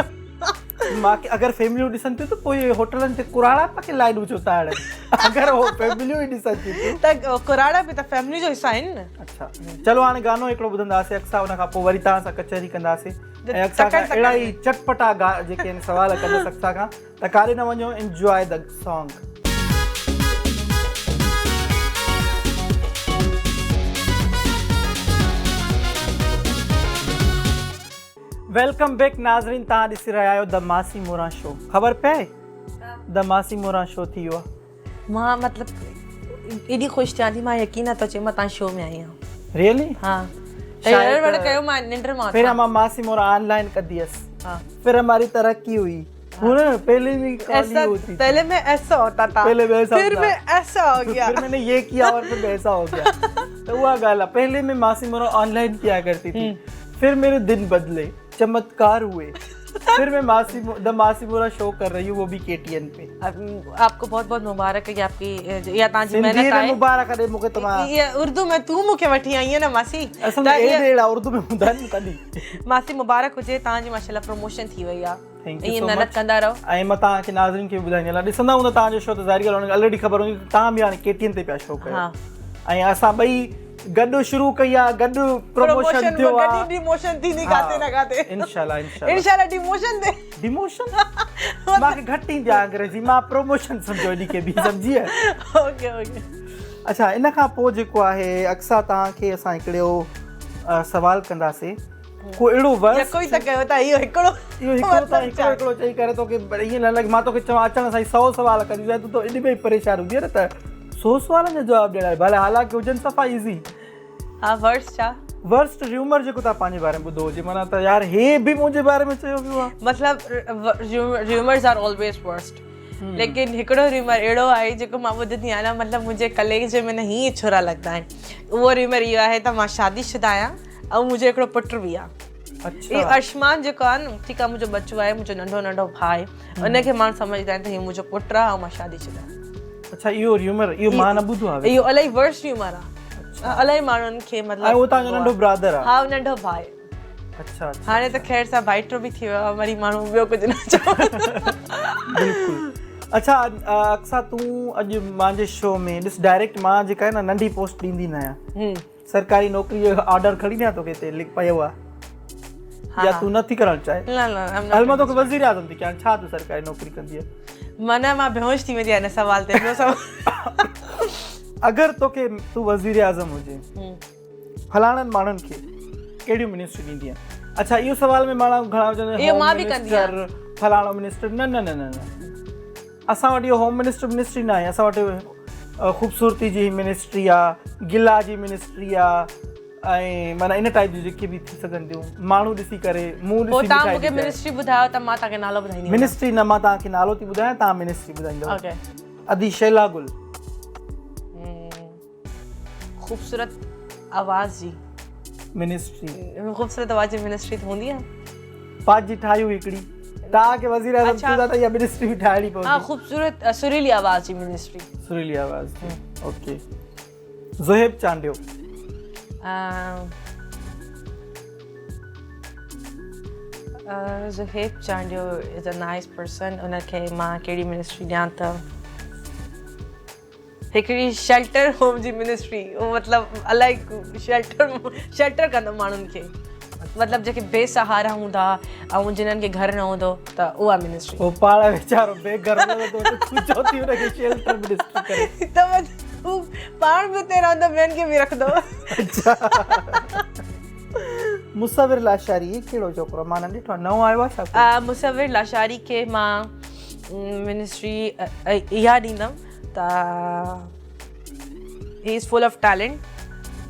مان کي اگر فيمليون ڏسن ٿيون ته پوء اهي هوٽلن تي ڪراڙا پڪي لائنون ڇو ٿا هڻن اگر هو فيمليون ئي ڏسن ٿيون ته ڪراڙا به ته فيملي جو حصا آهن نه. اڇا چلو هاڻي گانو هڪڙو ٻڌنداسين اقصيٰ ان کان پوء وري توهان سان ڪچهري ڪنداسين ۽ اقصيٰ کان اهڙا ئي چٽپٽا جيڪي آهن سوال ڪندس اقصيٰ کان ته ڪاڏي نه وڃو enjoy the song. Welcome back ناظرين توهان ڏسي رهيا آهيو د ماسي موران شو خبر پئي د ماسي موران شو ٿي ويو آهي. مان مطلب ايڏي خوش ٿيان ٿي مان يقين نٿو اچي مان تان شو ۾ آئي آهيان. ريئلي؟ ها رڙ وڙ ڪيو مان ننڊ مان پهريان مان ماسي موران آن لائن ڪندي هيس پھر ھماري ترقي ھئي ھن پهلي ۾ ايسا پهلي ۾ ايسا ھوتا ٿا پهلي ۾ ايسا پھر ۾ ايسا ھو گيا پھر ۾ ني يي ڪيا اور پھر ايسا ھو گيا ته اها ڳالهه آهي پهلي ۾ ماسي موران آن لائن ڪيا ڪرتي ٿي پھر ميري دن بدلي چمتڪار ھئي پھر مين ماسي د ماسي موران شو ڪر رھي ھون وو بي ڪي ٽي اين پي. آپ ڪو بھت بھت مبارڪ ھي آپ ڪي اها توهان جي محنت آهي. سنڌي ۾ مبارڪ ڏي مونکي ته مان. اها اردو ۾ تون مونکي وٺي آئي آهين نه ماسي. اصل ۾ اهڙا اهڙا اردو ۾ هوندا آهن ڪڏهن. ماسي مبارڪ هجي توهان جي ماشاءالله پروموشن ٿي وئي آهي. ائين محنت ڪندا رهو. ۽ مان توهان کي ناظرين کي به ٻڌائيندي هلان ڏسندا هوندا توهان جو شو ته ظاهري ڳالهه انهن کي الريڊي خبر هوندي ته توهان به هاڻي ڪي ٽي اين تي پيا شو ڪيو ۽ اسان ٻئي گڏ شروع ڪئي آ گڏ پروموشن ٿيو آ گڏ ڊيموشن ٿيندي ڪاٿي نه ڪاٿي انشاءالله انشاءالله انشاءالله ڊيموشن تي ڊيموشن مانکي گهٽ ايندي آ انگريزي مان پروموشن سمجهو انهي کي به سمجهي اوڪي اوڪي اڇا ان کان پوء جيڪو آهي اقصيٰ توهان کي اسان هڪڙو سوال ڪنداسي ڪو اهڙو ورس يڪو ئي ته ڪيو ٿا اهو هڪڙو اهو هڪڙو ته هڪڙو هڪڙو چئي ڪري توکي ائين نه لڳي مان توکي چوان اچڻ سان ئي سو سوال ڪنديسانء تون ته ان ۾ ئي پريشان هوندينء نه ته سو سوالن جا جواب ڏيڻا آهن ڀلي حالانڪه هجن صفا ايزي. ها ورسٽ ڇا؟ ورسٽ ريومر جيڪو توهان پنهنجي باري ۾ ٻڌو هجي معنيٰ ته يار هي به منهنجي باري ۾ چيو ويو آهي. مطلب ريومرز آر آلويز ورسٽ ليڪن هڪڙو ريومر اهڙو آهي جيڪو مان ٻڌندي آهيان نه مطلب منهنجي ڪليجي ۾ نه هيئن ڇرا لڳندا آهن اهو ريومر اهو آهي ته مان شادي شده آهيان ۽ منهنجو هڪڙو پٽ به آهي. اهو ارشمان جيڪو آهي نه ٺيڪ آهي منهنجو ٻچو آهي منهنجو ننڍو ننڍو ڀاء آهي ان کي ماڻهو سمجهندا آهن ته هي منهنجو پٽ آهي ۽ مان شادي شده آهيان. اڇا اهو ريومر اهو مان نه ٻڌو آهي. اهو الائي ورسٽ ريومر آهي الائي ماڻهن کي مطلب ۽ اهو توهان جو ننڍو برادر آهي. ها ننڍو ڀاء آهي. اڇا اڇا هاڻي ته خير سان ڀائٽو به ٿي ويو آهي وري ماڻهو ٻيو ڪجهه نه چون. بلڪل اڇا اقصيٰ تون اڄ مانجي شو ۾ ڏس ڊائريڪٽ مان جيڪا آهي نه ننڍي پوسٽ ڏيندي نه آهيان. سرڪاري نوڪري جو آرڊر کڻي ڏيان توکي هتي لک پيو آ يا تون نه ٿي ڪرڻ چاهي نه نه هل مان توکي وزير اعظم ٿي ڪيان ڇا تون سرڪاري نوڪري ڪندي معنيٰ مان بيهوش ٿي ويندي آهيان هن سوال تي ٻيو سوال اگر توکي تون وزير اعظم هجين فلاڻن ماڻهن کي ڪهڙيون منسٽري ڏيندينء اڇا اهو سوال ۾ ماڻهو گهڻا چوندا اهو مان به ڪندي آهيان فلاڻو منسٽر نه نه نه نه اسان وٽ اهو هوم منسٽر منسٽري ناهي اسان وٽ خوبصورتي جي منسٽري آ گلا جي منسٽري آ ۽ معنيٰ ان ٽائپ جون جيڪي به ٿي سگهن ٿيون ماڻهو ڏسي ڪري منهن ڏسي پوء توهان مونکي منسٽري ٻڌايو ته مان توهان کي نالو ٻڌائيندي منسٽري نه مان توهان کي نالو ٿي ٻڌايان توهان منسٽري ٻڌائيندو ادي شيلا گل خوبصورت آواز جي منسٽري خوبصورت آواز جي منسٽري ته هوندي آهي پنهنجي ٺاهيون هڪڙي توهان کي وزير اعظم ٿيندا ته اها منسٽري به ٺاهڻي پوندي ها خوبصورت سريلي آواز جي منسٽري سريلي آواز جي okay Zohaib Chandio Zohaib Chandio is a nice person ان کي مان ڪهڙي منسٽري ڏيان ته هڪڙي شيلٽر هوم جي منسٽري اهو مطلب الائي شيلٽر شيلٽر ڪندو ماڻهن کي مطلب جيڪي بي سهارا هوندا ۽ جنن کي گهر نه هوندو ته اها منسٽري هو پاڻ ويچارو بي گهر هوندو ته تون ڇو ٿي ان کي شيلٽر منسٽري ڪري ته هو پاڻ به اتي رهندو ٻين کي به رکندو. مصور لاشاري هي ڪهڙو ڇوڪرو مان نه ڏٺو آهي نئون آيو آهي ڇا ڪو؟ مصور لاشاري کي مان منسٽري اها ڏيندم ته he is full of talent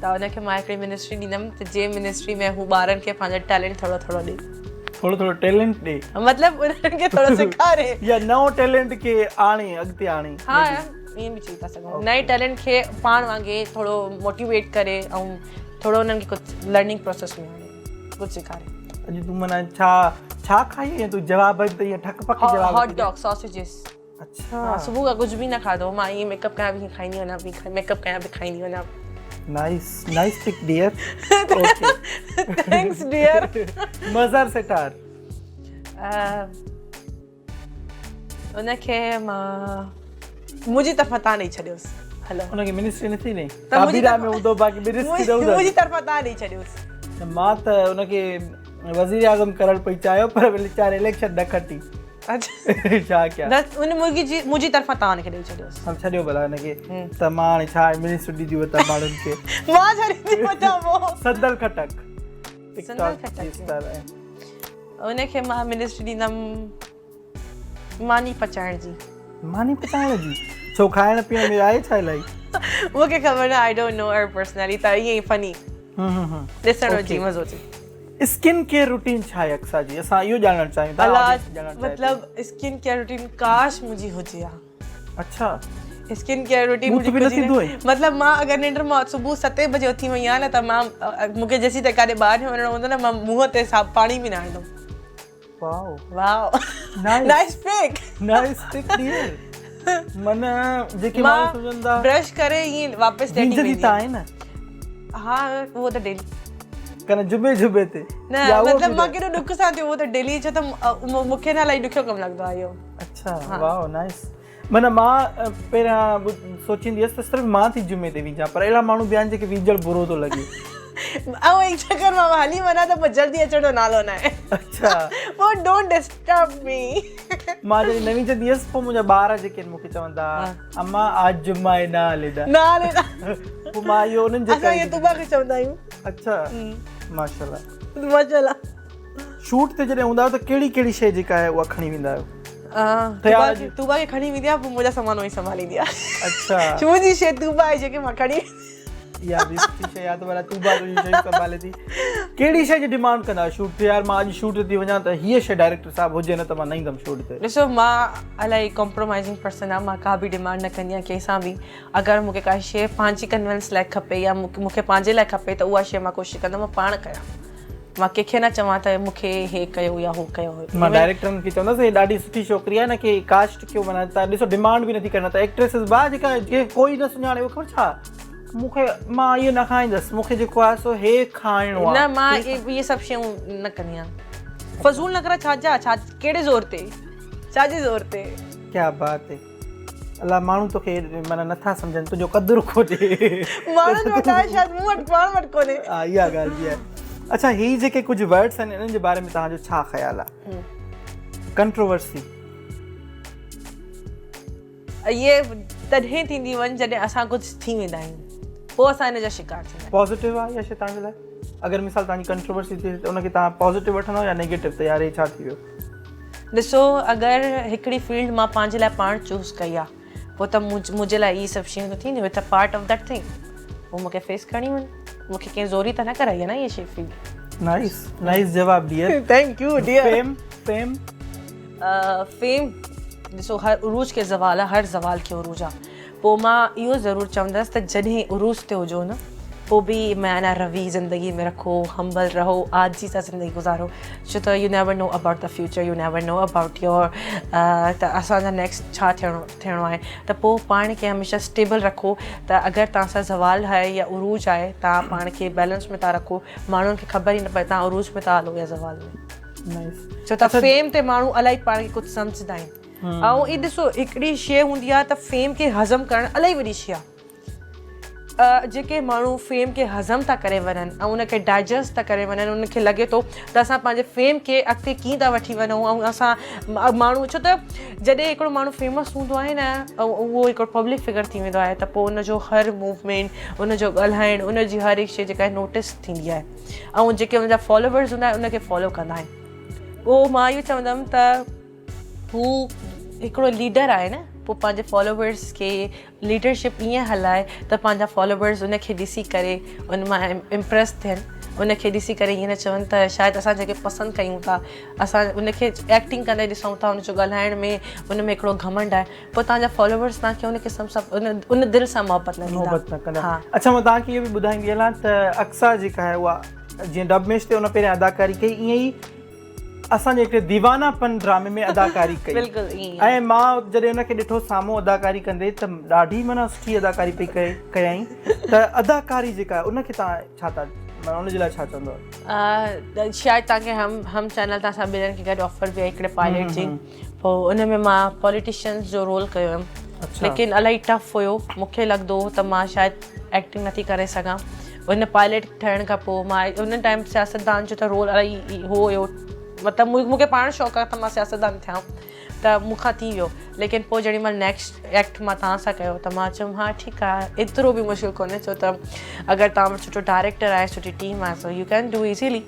ته ان کي مان هڪڙي منسٽري ڏيندم ته جنهن منسٽري ۾ هو ٻارن کي پنهنجو ٽيلنٽ ٿورو ٿورو ڏي. ٿورو ٿورو ٽيلنٽ ڏي. مطلب انهن کي ٿورو سيکاري. يا نئون ٽيلنٽ کي آڻي اڳتي آڻي. ها ائين به چئي ٿا سگهون نئين ٽيلنٽ کي پاڻ وانگي ٿورو موٽيويٽ ڪري ۽ ٿورو انهن کي ڪجهه لرننگ پروسيس ۾ آڻي ڪجهه سيکاري. اڄ تون معنيٰ ڇا ڇا کائي آئين تون جواب ته ائين ٺڪ پڪ جواب هاٽ ڊاگ ساسيجز. اڇا مان صبح کان ڪجهه به نه کاڌو مان ائين ميڪ اپ ڪيان به کائيندي وڃان پئي ميڪ اپ ڪيان به کائيندي وڃان. Nice nice pick dear. Okay thanks dear. Mazhar Sattar. ان کي مان منهنجي طرفان تان ڏئي ڇڏيوس. هلو ان کي منسٽري نٿي ڏئي ڪابينا ۾ هوندو باقي منسٽري نه هوندو. منهنجي طرفان تان ڏئي ڇڏيوس. مان ته ان کي وزير اعظم ڪرڻ پئي چاهيو پر ويچاري اليڪشن نه کٽي. ڇا ڪيان. نه ان مرغي جي منهنجي طرفان تان ان کي ڏئي ڇڏيوس. هل ڇڏيو ڀلا ان کي ته مان هاڻي ڇا منسٽري ڏيندي وتان ماڻهن کي. مان ڇا ڏيندي وتان پوء. صندل خٽڪ. صندل خٽڪ. ان کي مان منسٽري ڏيندم ماني پچائڻ جي. ماني پچائڻ جي؟ ڇو کائڻ پيئڻ ۾ آهي ڇا الائي؟ مون کي خبر نه I don't know her personally ته ائين ئي فني ڏسڻ ۾ اچي مزو اچي. اسڪن ڪيئر روٽين ڇا آهي اقصيٰ جي اسان اهو ڄاڻڻ چاهيون ٿا آڊينس ڄاڻڻ چاهي ٿي. مطلب اسڪن ڪيئر روٽين ڪاش منهنجي هجي ها. اڇا. اسڪن ڪيئر روٽين مون به نه ٿيندو آهي. مطلب مان اگر ننڊ مان صبح ستين بجي اٿي وئي آهيان نه ته مان مون کي جيسين تائين ڪاڏي ٻاهر نه وڃڻو هوندو نه مان منهن تي صاف پاڻي به نه آڻيندم. Wow. Wow. Nice pick. Nice pick dear. من جيڪي ماڻهو سمجهن ٿا برش ڪري ائين واپس ليٽي ويندي ته آهي نه. ها اهو ته ڊيلي. ڪن جمعي جمعي تي. نه مطلب مان ڪيڏو ڏک سان ٿيو اهو ته ڊيلي ڇو ته مون کي نه الائي ڏکيو ڪم لڳندو آهي اهو. اڇا واو نائس معنيٰ مان پهريان سوچيندي هيس ته صرف مان ٿي جمعي تي وينجان پر اهڙا ماڻهو به آهن جيڪي وينجڻ برو ٿو لڳي. ۽ هڪ چڪر مان هلي وڃان ته پوء جلدي اچڻ جو نالو ناهي. اڇا پوء don't disturb مي. مان جڏهن نه وينجندي هيس پوء منهنجا ٻار جيڪي آهن مون کي چوندا اما آج جمعه آهي نه هلي دا. نه هلي دا. پوء مان اهو انهن جي ڪري. اسان اهو طوبيٰ کي چوندا آهيون. اڇا ماشاءالله. ماشاءالله. شوٽ تي جڏهن هوندا آهيو ته ڪهڙي ڪهڙي شيء جيڪا آهي اها کڻي ويندا آهيو؟ طوبيٰ کي کڻي ويندي آهيان پوء منهنجا سامان اها ئي سنڀاليندي آهي. اڇا. منهنجي شيء طوبيٰ آهي جيڪي مان کڻي اها به سٺي شيء آهي ته ڀلا طوبيٰ تنهنجي شيون سنڀالي ٿي. ڪهڙي شيء جي ڊيمانڊ ڪندا آهيو شوٽ تي يار مان اڄ شوٽ تي ٿي وڃان ته هيء شيء ڊائريڪٽر صاحب هجي نه ته مان نه ايندم شوٽ تي. ڏسو مان الاهي ڪمپرومائزنگ پرسن آهيان مان ڪا به ڊيمانڊ نه ڪندي آهيان ڪنهن سان به اگر مون کي ڪا شيء پنهنجي ڪنوينس لاء کپي يا مون کي پنهنجي لاء کپي ته اها شيء مان ڪوشش ڪندم مان پاڻ ڪيان. مان ڪنهن کي نه چوان ته مون کي هي ڪيو يا هو ڪيو. مان ڊائريڪٽرن کي چوندس هي ڏاڍي سٺي ڇوڪري آهي هن کي ڪاسٽ ڪيو معنيٰ تان ڏسو ڊيمانڊ به نٿي ڪري نه ته ايڪٽريسز با جيڪا جنهن ڪوئي نه سڃاڻي اهو خبر ڇا مون کي مان اهو نه کائيندس مون کي جيڪو آهي سو هي کائڻو آهي. نه مان اهي سڀ شيون نه ڪندي آهيان فضول نخرا ڇا جا ڇا ڪهڙي زور تي ڇا جي زور تي. ڪيا بات هي. الله ماڻهو توکي معنيٰ نٿا سمجهن تنهنجو قدر ڪونهي. ماڻهن وٽ آهي شايد مون وٽ پاڻ وٽ ڪونهي. ها اها ڳالهه به آهي. اڇا هي جيڪي ڪجهه ورڊس آهن انهن جي باري ۾ توهان جو ڇا خيال آهي؟ ڪنٽروورسي. اهي تڏهن ٿينديون آهن جڏهن اسان ڪجهه ٿي ويندا آهيون پوء اسان ان جا شڪار ٿيندا آهيون. پازيٽو آهي اها شي توهان جي لاء؟ اگر مثال توهان جي ڪنٽروورسي ٿئي ته ان کي توهان پازيٽو وٺندؤ يا نيگيٽو ته يار هي ڇا ٿي ويو؟ ڏسو اگر هڪڙي فيلڊ مان پنهنجي لاء پاڻ چوز ڪئي آ پوء ته منهنجي لاء اهي سڀ شيون ته ٿينديون it's a part of that thing پوء مونکي فيس ڪرڻي آهن مونکي ڪنهن زوري ته نه ڪرائي آ نه اهي شي فيلڊ. نائيس نائيس جواب dear. Thank you dear. Fame fame. Fame ڏسو هر عروج کي زوال آ هر زوال کي عروج آ پوء مان اهو ضرور چوندس ته جڏهن عروج تي هجو نه پوء به معنيٰ روي زندگي ۾ رکو همبل رهو عاجزي سان زندگي گذارو ڇو ته you never know about the future you never know about your ته اسان جا نيڪسٽ ڇا ٿيڻو ٿيڻو آهي ته پوء پاڻ کي هميشه اسٽيبل رکو ته اگر توهان سان زوال آهي يا عروج آهي توهان پاڻ کي بيلنس ۾ ٿا رکو ماڻهن کي خبر ئي نه پئي توهان عروج ۾ ٿا هلو يا زوال ۾ ڇو ته فيم تي ماڻهو الائي پاڻ کي ڪجهه سمجهندا آهن ۽ هي ڏسو هڪڙي شيء هوندي آهي ته فيم کي هضم ڪرڻ الائي وڏي شيء آهي جيڪي ماڻهو فيم کي هضم ٿا ڪري وڃن ۽ ان کي ڊائجسٽ ٿا ڪري وڃن انهن کي لڳي ٿو ته اسان پنهنجي فيم کي اڳتي ڪيئن ٿا وٺي وڃون ۽ اسان ماڻهو ڇو ته جڏهن هڪڙو ماڻهو فيمس هوندو آهي نه ۽ اهو هڪڙو پبلڪ فگر ٿي ويندو آهي ته پوء ان جو هر موومينٽ ان جو ڳالهائڻ ان جي هر هڪ شيء جيڪا نوٽس ٿيندي آهي ۽ جيڪي ان جا فالوورز هوندا آهن ان کي فالو ڪندا آهن پوء مان اهو چوندم ته هو هڪڙو ليڊر آهي نه پوء پنهنجي فالوورس کي ليڊرشپ ائين هلائي ته پنهنجا فالوورس ان کي ڏسي ڪري ان مان امپريس ٿين ان کي ڏسي ڪري ائين نه چون ته شايد اسان جنهن کي پسند ڪيون ٿا اسان ان کي ايڪٽنگ ڪندي ڏسون ٿا ان جو ڳالهائڻ ۾ ان ۾ هڪڙو گهمنڊ آهي پوء توهان جا فالوورس توهان کي ان قسم سان ان دل سان محبت نه ڏيندا. محبت نه ڪندا. اڇا مان توهان کي اهو به ٻڌائيندي هلان ته اقصيٰ جيڪا آهي اها جيئن ڊب ميش تي ان پهريان اداڪاري ڪئي ائين ئي اسان جي هڪڙي ديوانا پن ڊرامي ۾ اداڪاري ڪئي بلڪل ائين ۽ مان جڏهن ان کي ڏٺو سامهون اداڪاري ڪندي ته ڏاڍي معنيٰ سٺي اداڪاري پئي ڪئي ڪيائين ته اداڪاري جيڪا آهي ان کي توهان ڇا ٿا معنيٰ ان جي لاء ڇا چوندؤ؟ شايد توهان کي هم هم چينل تان اسان ٻنهن کي گڏ آفر به آئي هڪڙي پائلٽ جي پوء ان ۾ مان پوليٽيشنز جو رول ڪيو هيم ليڪن الاهي ٽف هيو مون کي لڳندو هو ته مان شايد ايڪٽنگ نٿي ڪري سگهان ان پائلٽ ٺهڻ کان پوء مان ان ٽائيم سياستدان جو ته رول الاهي هو هيو مطلب مون کي پاڻ شوق آهي ته مان سياستدان ٿيان ته ته مون کان ٿي ويو ليڪن پوء جيڏي مهل نيڪسٽ ايڪٽ مان توهان سان ڪيو ته مان چيم ها ٺيڪ آهي ايترو به مشڪل ڪونهي ڇو ته اگر توهان وٽ سٺو ڊائريڪٽر آهي سٺي ٽيم آهي سو يو can do easily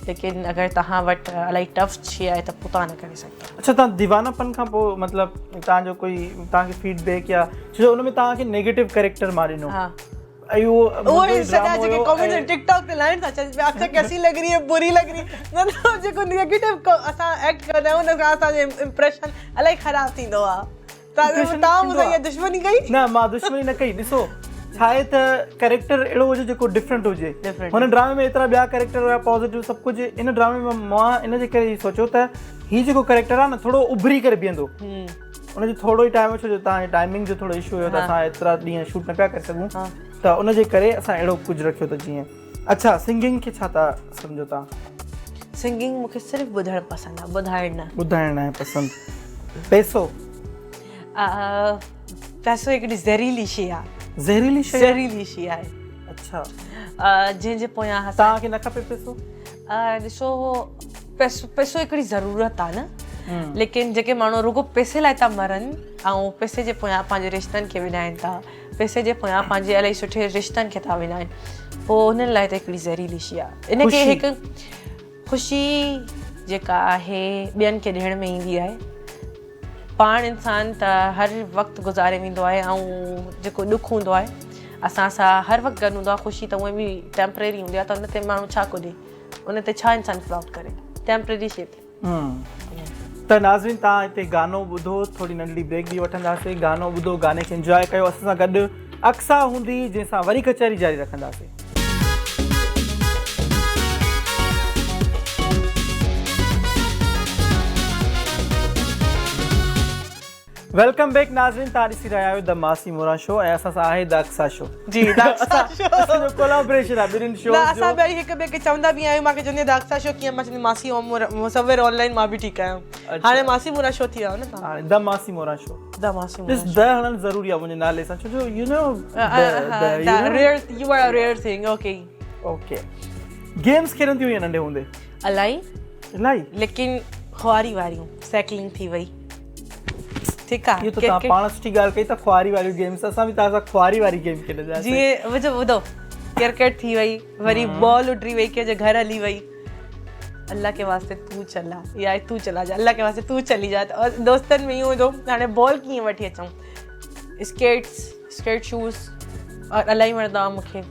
ليڪن اگر توهان وٽ الاهي ٽف شي آهي ته پوء توهان نه ڪري سگهندا. اڇا توهان ديوانا پن کان پوء مطلب توهان جو ڪوئي توهان کي فيڊ بيڪ يا ڇو جو ان ۾ توهان کي نيگيٽو ڪريڪٽر مان ڏنو ها ۽ اهو اهو منهنجو ئي ئي سڄا ڊرامو جيڪي هيو ڪمينٽس ۽ ٽڪ ٽاڪ تي لائن ٿا اچن پيا اڇا ڪيسي لڳ رهي هي بري لڳ رهي مطلب جيڪو نيگيٽو اسان ايڪٽ ڪندا آهيون ان کان اسان جو امپريشن الاهي خراب ٿيندو آهي امپريشن توهان مون ٿيندو سان اها آهي دشمني ڪئي نه مان دشمني نه ڪئي ڏسو ڇا آهي ته ڪريڪٽر اهڙو هجي جيڪو ڊفرنٽ هجي ڊفرنٽ هن ڊرامي ۾ ايترا ٻيا ڪريڪٽر هيا پازيٽو سڀ ڪجهه ان ڊرامي ۾ مان ان جي ڪري هي سوچيو ته هي جيڪو ڪريڪٽر آهي نه ٿورو اڀري ڪري بيهندو ان جو ٿورو ئي ٽائيم هو ڇو جو توهان جي ٽائمنگ جو ٿورو اشو هيو ته اسان ايترا ڏينهن شوٽ نه پيا ڪري سگهون ته ان جي ڪري اسان اهڙو ڪجهه رکيو ته جيئن اڇا سنگنگ کي ڇا ٿا سمجهو توهان؟ سنگنگ مون کي صرف ٻڌڻ پسند آهي ٻڌائڻ نه. ٻڌائڻ ناهي پسند. پئسو؟ پئسو هڪڙي زهريلي شي آهي. زهريلي شي آهي؟ زهريلي شي آهي. اڇا. جنهن جي پويان اسان. توهان کي نه کپي پئسو؟ ڏسو پئسو پئسو هڪڙي ضرورت آهي نه ليڪن جيڪي ماڻهو رڳو پئسي لاء ٿا مرن ۽ پئسي جي پويان پنهنجي رشتن کي وڃائن ٿا پئسي جي پويان پنهنجي الاهي سٺي رشتن کي ٿا وڃائن پوء انهن لاء ته هڪڙي زهريلي شي آهي ان کي هڪ خوشي جيڪا آهي ٻين کي ڏيڻ ۾ ايندي آهي پاڻ انسان ته هر وقت گذاري ويندو آهي ۽ جيڪو ڏک هوندو آهي اسان سان هر وقت گڏ هوندو آهي خوشي ته هونئن به ٽيمپرري هوندي آهي ته ان تي ماڻهو ڇا ڪجي ان تي ڇا انسان پرائوڊ ڪري ٽيمپرري شي تي. ته ناظرين توهان هتي گانو ٻڌو ٿوري ننڍڙي بريڪ به وٺنداسين گانو ٻڌو گاني کي انجواء ڪيو اسان سان گڏ اقصيٰ هوندي جنهن سان وري ڪچهري جاري رکنداسين. Welcome back ناظرين توهان ڏسي رهيا آهيو د ماسي موران شو ۽ اسان سان آهي د اقصيٰ شو جي د اقصيٰ شو اسان جو ڪولابريشن آهي ٻنهين شوز جو نه اسان ٻئي هڪ ٻئي کي چوندا به آهيون مانکي چوندي آهي د اقصيٰ شو ڪيئن مان چوندي ماسي مصور آن لائن مان به ٺيڪ آهيان هاڻي ماسي موران شو ٿي ويا آهيو نه توهان هاڻي د ماسي موران شو د ماسي موران ڏس د هڻڻ ضروري آهي منهنجي نالي سان ڇو جو you know the rare you are a rare thing okay okay games کيڏندي هئي ننڍي هوندي الائي الائي ليڪن خواري واريون سائيڪلنگ ٿي وئي ٺيڪ آ اهو ته توهان پاڻ سٺي ڳالهه ڪئي ته خواري واريون گيمز اسان به توهان سان خواري واري گيم کيڏنداسين جيئن ٻڌو ٻڌو ڪرڪيٽ ٿي وئي وري بال اڏري وئي ڪنهن جي گهر هلي وئي الله ڪي واسطي تون چلا يا تون چلا جا الله ڪي واسطي تون چلي جا دوستن ۾ ايئن هوندو هاڻي بال ڪيئن وٺي اچون اسڪيٽس اسڪيٽ شوز اور الاهي وڻندا هئا مونکي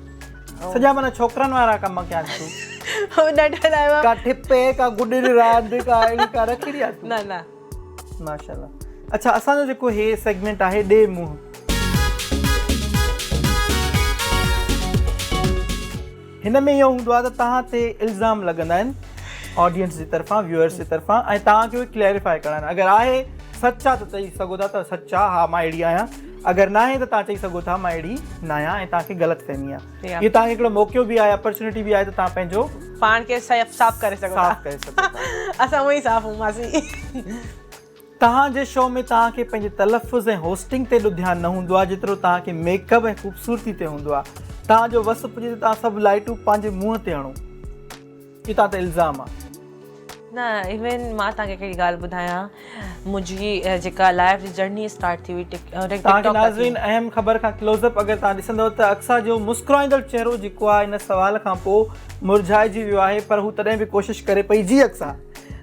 سڄا معنيٰ ڇوڪرن وارا ڪم ڪيا تون ننڍي لاء ڪا ٺپي ڪا گڏي راند ڪا اهڙي ڪا رکي آ نه نه ماشاءالله اڇا اسان جو جيڪو هي سيگمينٽ آهي ڏي منهن هن ۾ اهو هوندو آهي ته توهان تي الزام لڳندا آهن آڊينس جي طرفان ويوئرس جي طرفان ۽ توهان کي اهي ڪليريفائي ڪرڻا آهن اگر آهي سچ آ ته چئي سگهو ٿا ته سچ آ ها مان اهڙي آهيان اگر ناهي ته توهان چئي سگهو ٿا مان اهڙي ناهيان ۽ توهان کي غلط فهمي آهي اهو توهان کي هڪڙو موقعو به آهي اپرچونٽي به آهي ته توهان پنهنجو پاڻ کي صاف ڪري سگهو ٿا صاف ڪري سگهو ٿا اسان اونئن ئي صاف آهيون ماسي. توهان جي شو ۾ توهان کي پنهنجي تلفظ ۽ هوسٽنگ تي ايڏو ڌيان نه هوندو آهي جيترو توهان کي ميڪ اپ ۽ خوبصورتي تي هوندو آهي. توهان جو وس پڄي ته توهان سڀ لائيٽون پنهنجي منهن تي هڻو. اهو توهان تي الزام آهي. نه ايون مان توهان کي هڪڙي ڳالهه ٻڌايان منهنجي جيڪا لائف جي جرني اسٽارٽ ٿي هئي ٽڪ توهان کي ٽاڪ تان ٿي. ناظرين اهم خبر کان ڪلوز اپ اگر توهان ڏسندؤ ته اقصيٰ جو مسڪرائيندڙ چهرو جيڪو آهي ان سوال کان پوء مرجهائجي ويو آهي پر هو تڏهن به ڪوشش ڪري پئي جي اقصيٰ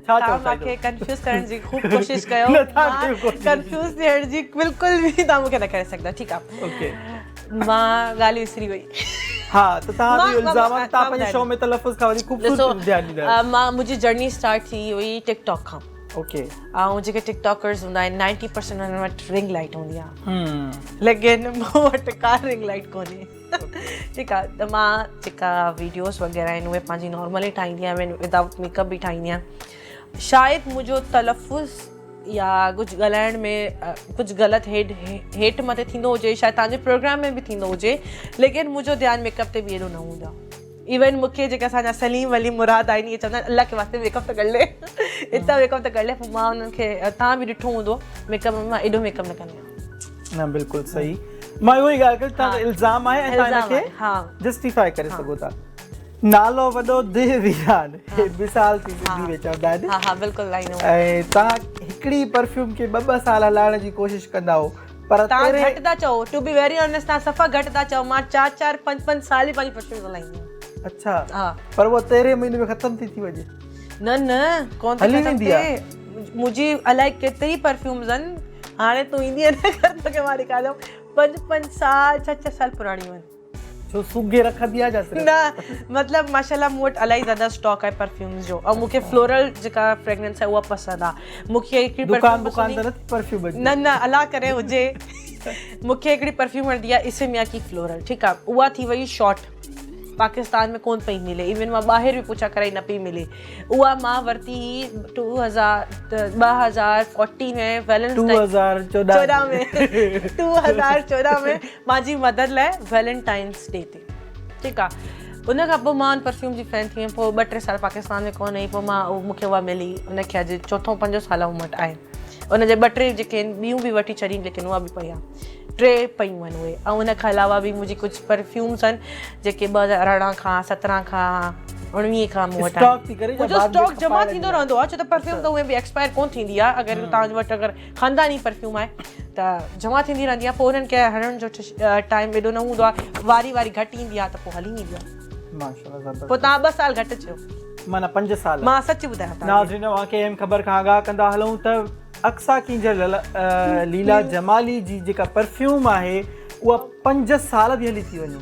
ڇا چئو توهان مان کي ڪنفيوز ڪرڻ جي خوب ڪوشش ڪيو مان ڪنفيوز ٿيڻ جي بلڪل به توهان مون کي نه ڪري سگهندا ٺيڪ آ اوڪي مان ڳالهه وسري وئي ها ته توهان تي الزام آهي توهان پنهنجي شو ۾ تلفظ کان وڌيڪ خوبصورتي تي ڌيان ڏيندا آهيو مان منهنجي جرني اسٽارٽ ٿي هئي ٽڪ ٽاڪ کان اوڪي ۽ جيڪي ٽڪ ٽاڪرز هوندا آهن 90% انهن وٽ رنگ لائٽ هوندي آهي ليڪن مون وٽ ڪا رنگ لائٽ ڪونهي ٺيڪ آهي ته مان جيڪا ويڊيوز وغيره آهن اهي پنهنجي نارملي ٺاهيندي آهيان ودائوٽ ميڪ اپ به ٺاهيندي آهيان شايد منهنجو تلفظ يا ڪجهه ڳالهائڻ ۾ ڪجهه غلط هيٺ هيٺ مٿي ٿيندو هجي شايد توهان جي پروگرام ۾ به ٿيندو هجي ليڪن منهنجو ڌيان ميڪ اپ تي به ايڏو نه هوندو آهي ايون مون کي جيڪا اسان جا سليم وليم مراد آهن اهي چوندا آهن الله ڪي واسطي ميڪ اپ ته ڪر لي اتنا ميڪ اپ ته ڪر لي پوء مان انهن کي توهان به ڏٺو هوندو ميڪ اپ مان ايڏو ميڪ اپ نه ڪندي آهيان نه بلڪل صحيح مان اهو ئي ڳالهه ڪئي توهان تي الزام آهي ۽ توهان ان کي جسٽيفائي ڪري سگهو ٿا نالو وڏو ديهه ويران هي مثال ٿي سنڌي ۾ چوندا آهن ها ها بلڪل آئي نو ۽ توهان هڪ هڪڙي پرفيوم کي ٻه ٻه سال هلائڻ جي ڪوشش ڪندا هو پر توهان گهٽ ٿا چئو ٽو بي ويري آنيسٽ توهان صفا گهٽ ٿا چئو مان چار چار پنج پنج سال به پنهنجي پرفيومز هلائيندي آهيان. اڇا ها پر اها تيرهين مهيني ۾ ختم ٿي ٿي وڃي. نه نه ڪون ٿي هلي ختم ويندي ٿئي آهي. منهنجي الائي ڪيتري پرفيومز آهن هاڻي تون ايندي نه گهر توکي مان ڏيکاريندم پنج پنج سال ڇهه ڇهه سال پراڻيون آهن. ڇو سونگهي رکندي آهي ڇا صرف؟ نه مطلب ماشاءالله مون وٽ الائي زياده اسٽاڪ آهي پرفيومز جو ۽ مون کي فلورل جيڪا فريگرنس آهي اها پسند آهي مون کي هڪڙي دڪان بڪان ته نه ٿي پرفيوم جي؟ نه نه الله ڪري هجي مون کي هڪڙي پرفيوم وڻندي آهي اسميا ڪي فلورل ٺيڪ آهي اها ٿي وئي شارٽ پاڪستان ۾ ڪون پئي ملي ايون مان ٻاهر به پڇا ڪرائي نه پئي ملي اها مان ورتي هئي ٽو هزار 2014 ۾ ويلنٽائن 2014 ۾ 2014 ۾ مانجي مدر لاء ويلنٽائنس ڊي تي ٺيڪ آ ان کان پوء مان ان پرفيوم جي فين ٿي ويم پوء ٻه ٽي سال پاڪستان ۾ ڪونه هئي پوء مان مون کي اها ملي ان کي اڄ چوٿون پنجون سال مون وٽ آهي ان جي ٻه ٽي جيڪي آهن ٻيون به وٺي ڇڏي ليڪن اها به پئي آ ٽي پيون آهن اهي ۽ ان کان علاوه به منهنجي ڪجهه پرفيومس آهن جيڪي 2018 کان 17 کان 19 کان مون وٽ آهن منهنجو اسٽاڪ جمع ٿيندو رهندو آهي ڇو ته پرفيوم ته اونئن به ايڪسپائر ڪونه ٿيندي آهي اگر توهان وٽ اگر خانداني پرفيوم آهي ته جمع ٿيندي رهندي آهي پوء انهن کي هڻڻ جو ٽائيم ايڏو نه هوندو آهي واري واري گهٽ ايندي آهي ته پوء هلي ويندي آهي ماشاءالله زبردست پوء توهان ٻه سال گهٽ چيو معنيٰ پنج سال مان سچ ٻڌايان توهان کي ناظرين اوهان کي اهم خبر کان آگاهه ڪندا هلون ته اقصيٰ ڪينجهر ليلا جمالي جي جيڪا پرفيوم آهي اها پنج سال به هلي ٿي وڃي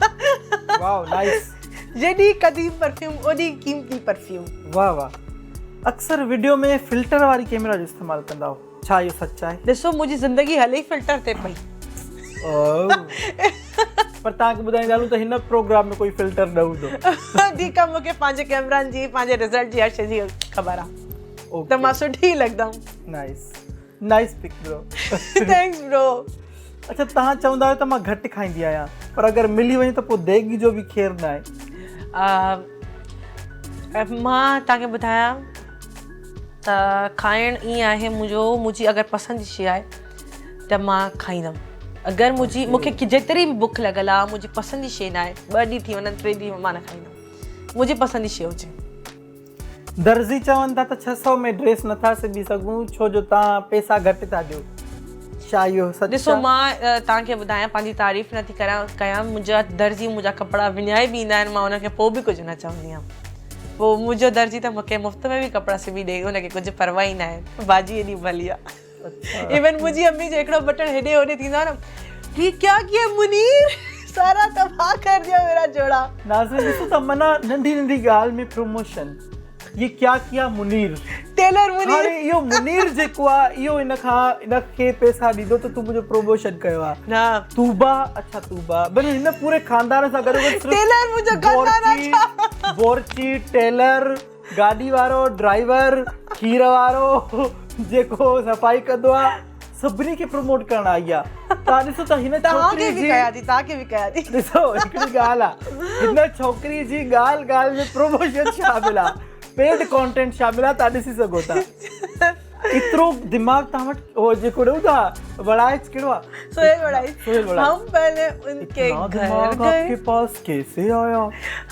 واو نائس جيڏي قديم پرفيوم اوڏي قيمتي پرفيوم. واه واه اڪثر وڊيو ۾ فلٽر واري ڪيمرا جو استعمال ڪندا هو ڇا اهو سچ آهي؟ ڏسو منهنجي زندگي هلي ئي فلٽر تي پئي. پر توهان کي ٻڌائيندا هلون ته هن پروگرام ۾ ڪوئي فلٽر نه هوندو. ٺيڪ آ مونکي پنهنجي ڪيمران جي پنهنجي رزلٽ جي هر شي جي خبر آ ته مان سٺي ئي لڳندم. Nice nice pick bro. Thanks bro. اڇا توهان چوندا آهيو ته مان گهٽ کائيندي آهيان پر اگر ملي وڃي ته پوء ديڳ جو به خير ناهي. مان توهان کي ٻڌايان ته کائڻ ائين آهي منهنجو منهنجي اگر پسند جي شي آهي ته مان کائيندم اگر منهنجي مون کي جيتري به بک لڳل آهي منهنجي پسند جي شي ناهي ٻه ڏينهن ٿي وڃن ٽي ڏينهن مان نه کائيندم منهنجي پسند جي شي هجي. درزي چون ٿا ته 600 ۾ ڊريس نٿا سبي سگهون ڇو جو توهان پئسا گهٽ ٿا ڏيو ڇا اهو سچ آ؟ ڏسو مان توهان کي ٻڌايان پنهنجي تعريف نٿي ڪريان ڪيان منهنجا درزي منهنجا ڪپڙا وڃائي به ايندا آهن مان انهن کي پوء به ڪجهه نه چوندي آهيان پوء منهنجو درزي ته مون کي مفت ۾ به ڪپڙا سبي ڏئي ان کي ڪجهه پرواهه ئي ناهي باجي ايڏي ڀلي آ ايون منهنجي امي جو هڪڙو بٽڻ هيڏي هوڏي ٿيندو آ نه هي ڪيا ڪيا منير سارا تباهه ڪر ديا ميرا جوڙا. ناظرين ڏسو ته معنيٰ ننڍي ننڍي ڳالهه ۾ پروموشن يي ڪيا ڪيا منير ٽيلر منير هاڻي اهو منير جيڪو آ اهو ان کان ان کي پئسا ڏيندو ته تون منهنجو پروموشن ڪيو آ نه توبه اڇا توبه بل هن پوري خاندان سان گڏو گڏ صرف ٽيلر منهنجو خاندان آ ڇا بورچي ٽيلر گاڏي وارو ڊرائيور کير وارو جيڪو صفائي ڪندو آ سڀني کي پروموٽ ڪرڻ آئي آ توهان ڏسو ته هن ڇوڪري جي توهان کي به ڪيا ٿي ڏسو هڪڙي ڳالهه آ هن ڇوڪري جي ڳالهه ڳالهه ۾ پروموشن شامل آ پيڊ ڪانٽينٽ شامل آ توهان ڏسي سگهو ٿا ايترو دماغ توهان وٽ هو جيڪو ڏيون ٿا وڙائچ ڪهڙو آ سهيل وڙائچ سهيل وڙائچ هم پهلي ان ڪي گهر دماغ گئي آپ ڪي پاس ڪيسي آيا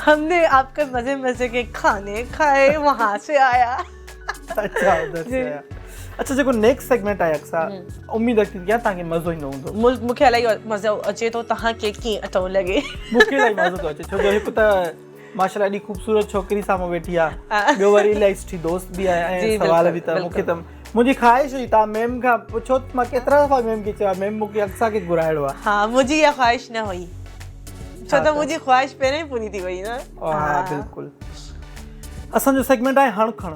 هم ني آپ ڪي مزي مزي ڪي کاني کائي وهان سي آيا اڇا ادھر سي آيا اڇا جيڪو نيڪسٽ سيگمينٽ آهي اقصا اميد رکي ٿي توهان کي مزو ايندو هوندو مون کي الاهي مزو اچي ٿو توهان کي ڪيئن ٿو لڳي مون کي الاهي مزو ٿو اچي ڇو جو هڪ ته ماشاءالله ايڏي خوبصورت ڇوڪري سامهون ويٺي آ ٻيو وري الاهي سٺي دوست به آهي ۽ سوال به ته مونکي ته منهنجي خواهش هئي توهان ميم کان پڇو ته مان ڪيترا دفعا ميم کي چيو آهي ميم مونکي اقصا کي گهرائڻو آ ها منهنجي اها خواهش نه هئي ڇو ته منهنجي خواهش پهرين ئي پوري ٿي وئي نه ها بلڪل اسان جو سيگمينٽ آهي هڻ کڻ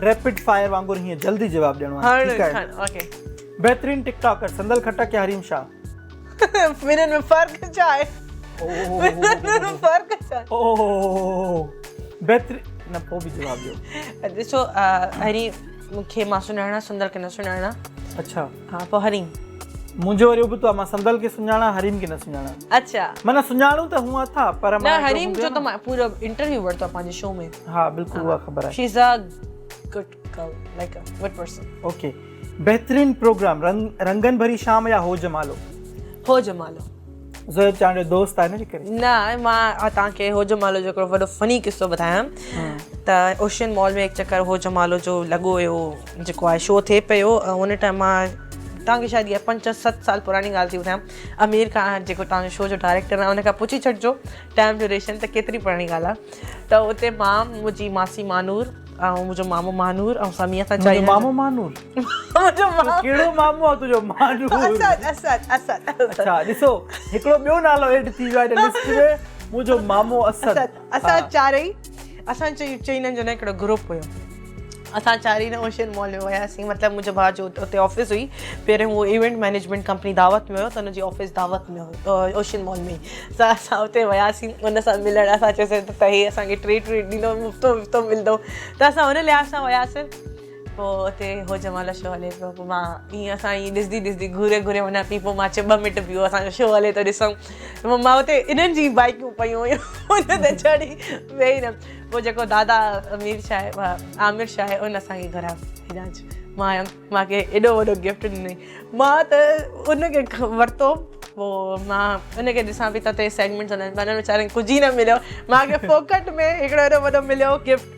ريپڊ فائر وانگر هيئن جلدي جواب ڏيڻو آهي ٺيڪ آهي اوڪي بهترين ٽڪ ٽاڪر صندل خٽڪ يا حريم شاهه ٻنهن ۾ فرق ڇا آهي؟ ٻنهن ۾ فرق ڇا آهي؟ بهترين نه پوء به جواب ڏيو. ڏسو هري مون کي مان سڃاڻان سندل کي نه سڃاڻان. اڇا. ها پوء هريم. منهنجو وري ابتو آهي مان سندل کي سڃاڻان هريم کي نه سڃاڻان. اڇا. معنيٰ سڃاڻون ته هونء اٿا پر نه هريم جو ته مان پورو انٽرويو ورتو آهي پنهنجي شو ۾. ها بلڪل اها خبر آهي. She is a good girl like a good person. Okay. بهترين پروگرام رنگن ڀري شام يا هو جمالو؟ هو جمالو. زوهيب چانڊيو دوست آهي نه جي ڪري. نه مان توهان کي هو جمالو جو هڪڙو وڏو فني قصو ٻڌايان. ته اوشين مال ۾ هڪ چڪر هو جمالو جو لڳو هيو جيڪو آهي شو ٿئي پيو ۽ ان ٽائيم مان توهان کي شايد اها پنج ست سال پراڻي ڳالهه ٿي ٻڌايان امير خان جيڪو توهان جو شو جو ڊائريڪٽر آهي ان کان پڇي ڇڏجو ٽائيم ڊيوريشن ته ڪيتري پراڻي ڳالهه آهي ته اتي مان منهنجي ماسي مانور ۽ منهنجو مامو مانور ۽ سميع سان چائي مامو مانور منهنجو مامو ڪهڙو مامو آهي تنهنجو مانور اسد اسد اسد اڇا ڏسو هڪڙو ٻيو نالو ايڊ ٿي ويو آهي لسٽ ۾ منهنجو مامو اسد اسان چارئي اسان چئنن جو نه هڪڙو گروپ هيو اسان چارئي نه اوشين مال ۾ وياسين مطلب منهنجو ڀاء جو اتي آفيس هئي پهريون هو ايونٽ مئنيجمينٽ ڪمپني دعوت ۾ هيو ته ان جي آفيس دعوت ۾ هئي اوشين مال ۾ ته اسان اتي وياسين ان سان ملڻ اسان چيوسين ته هي اسان کي ٽريٽ ويٽ ڏيندو مفتو وفتو ملندو ته اسان ان لحاظ سان وياسين پوء اتي هو جمال شو هلي پيو پوء مان ائين اسان ائين ڏسندي ڏسندي گهوري گهوري وڃان پئي پوء مان چيو ٻه منٽ بيهو اسان جو شو هلي ٿو ڏسون پوء مان اتي انهن جي بائيڪون پيون هيون ان تي چڙهي ويهي رهيم پوء جيڪو دادا امير شاهه عامر شاهه ان اسان کي گهرايو هيڏانهن اچ مان آيم مان کي ايڏو وڏو گفٽ ڏنائين مان ته ان کي ورتو پوء مان ان کي ڏسان پئي ته اتي سيگمينٽس هلن پيا انهن ويچارن کي ڪجهه ئي نه مليو مان کي فوڪٽ ۾ هڪڙو ايڏو وڏو مليو گفٽ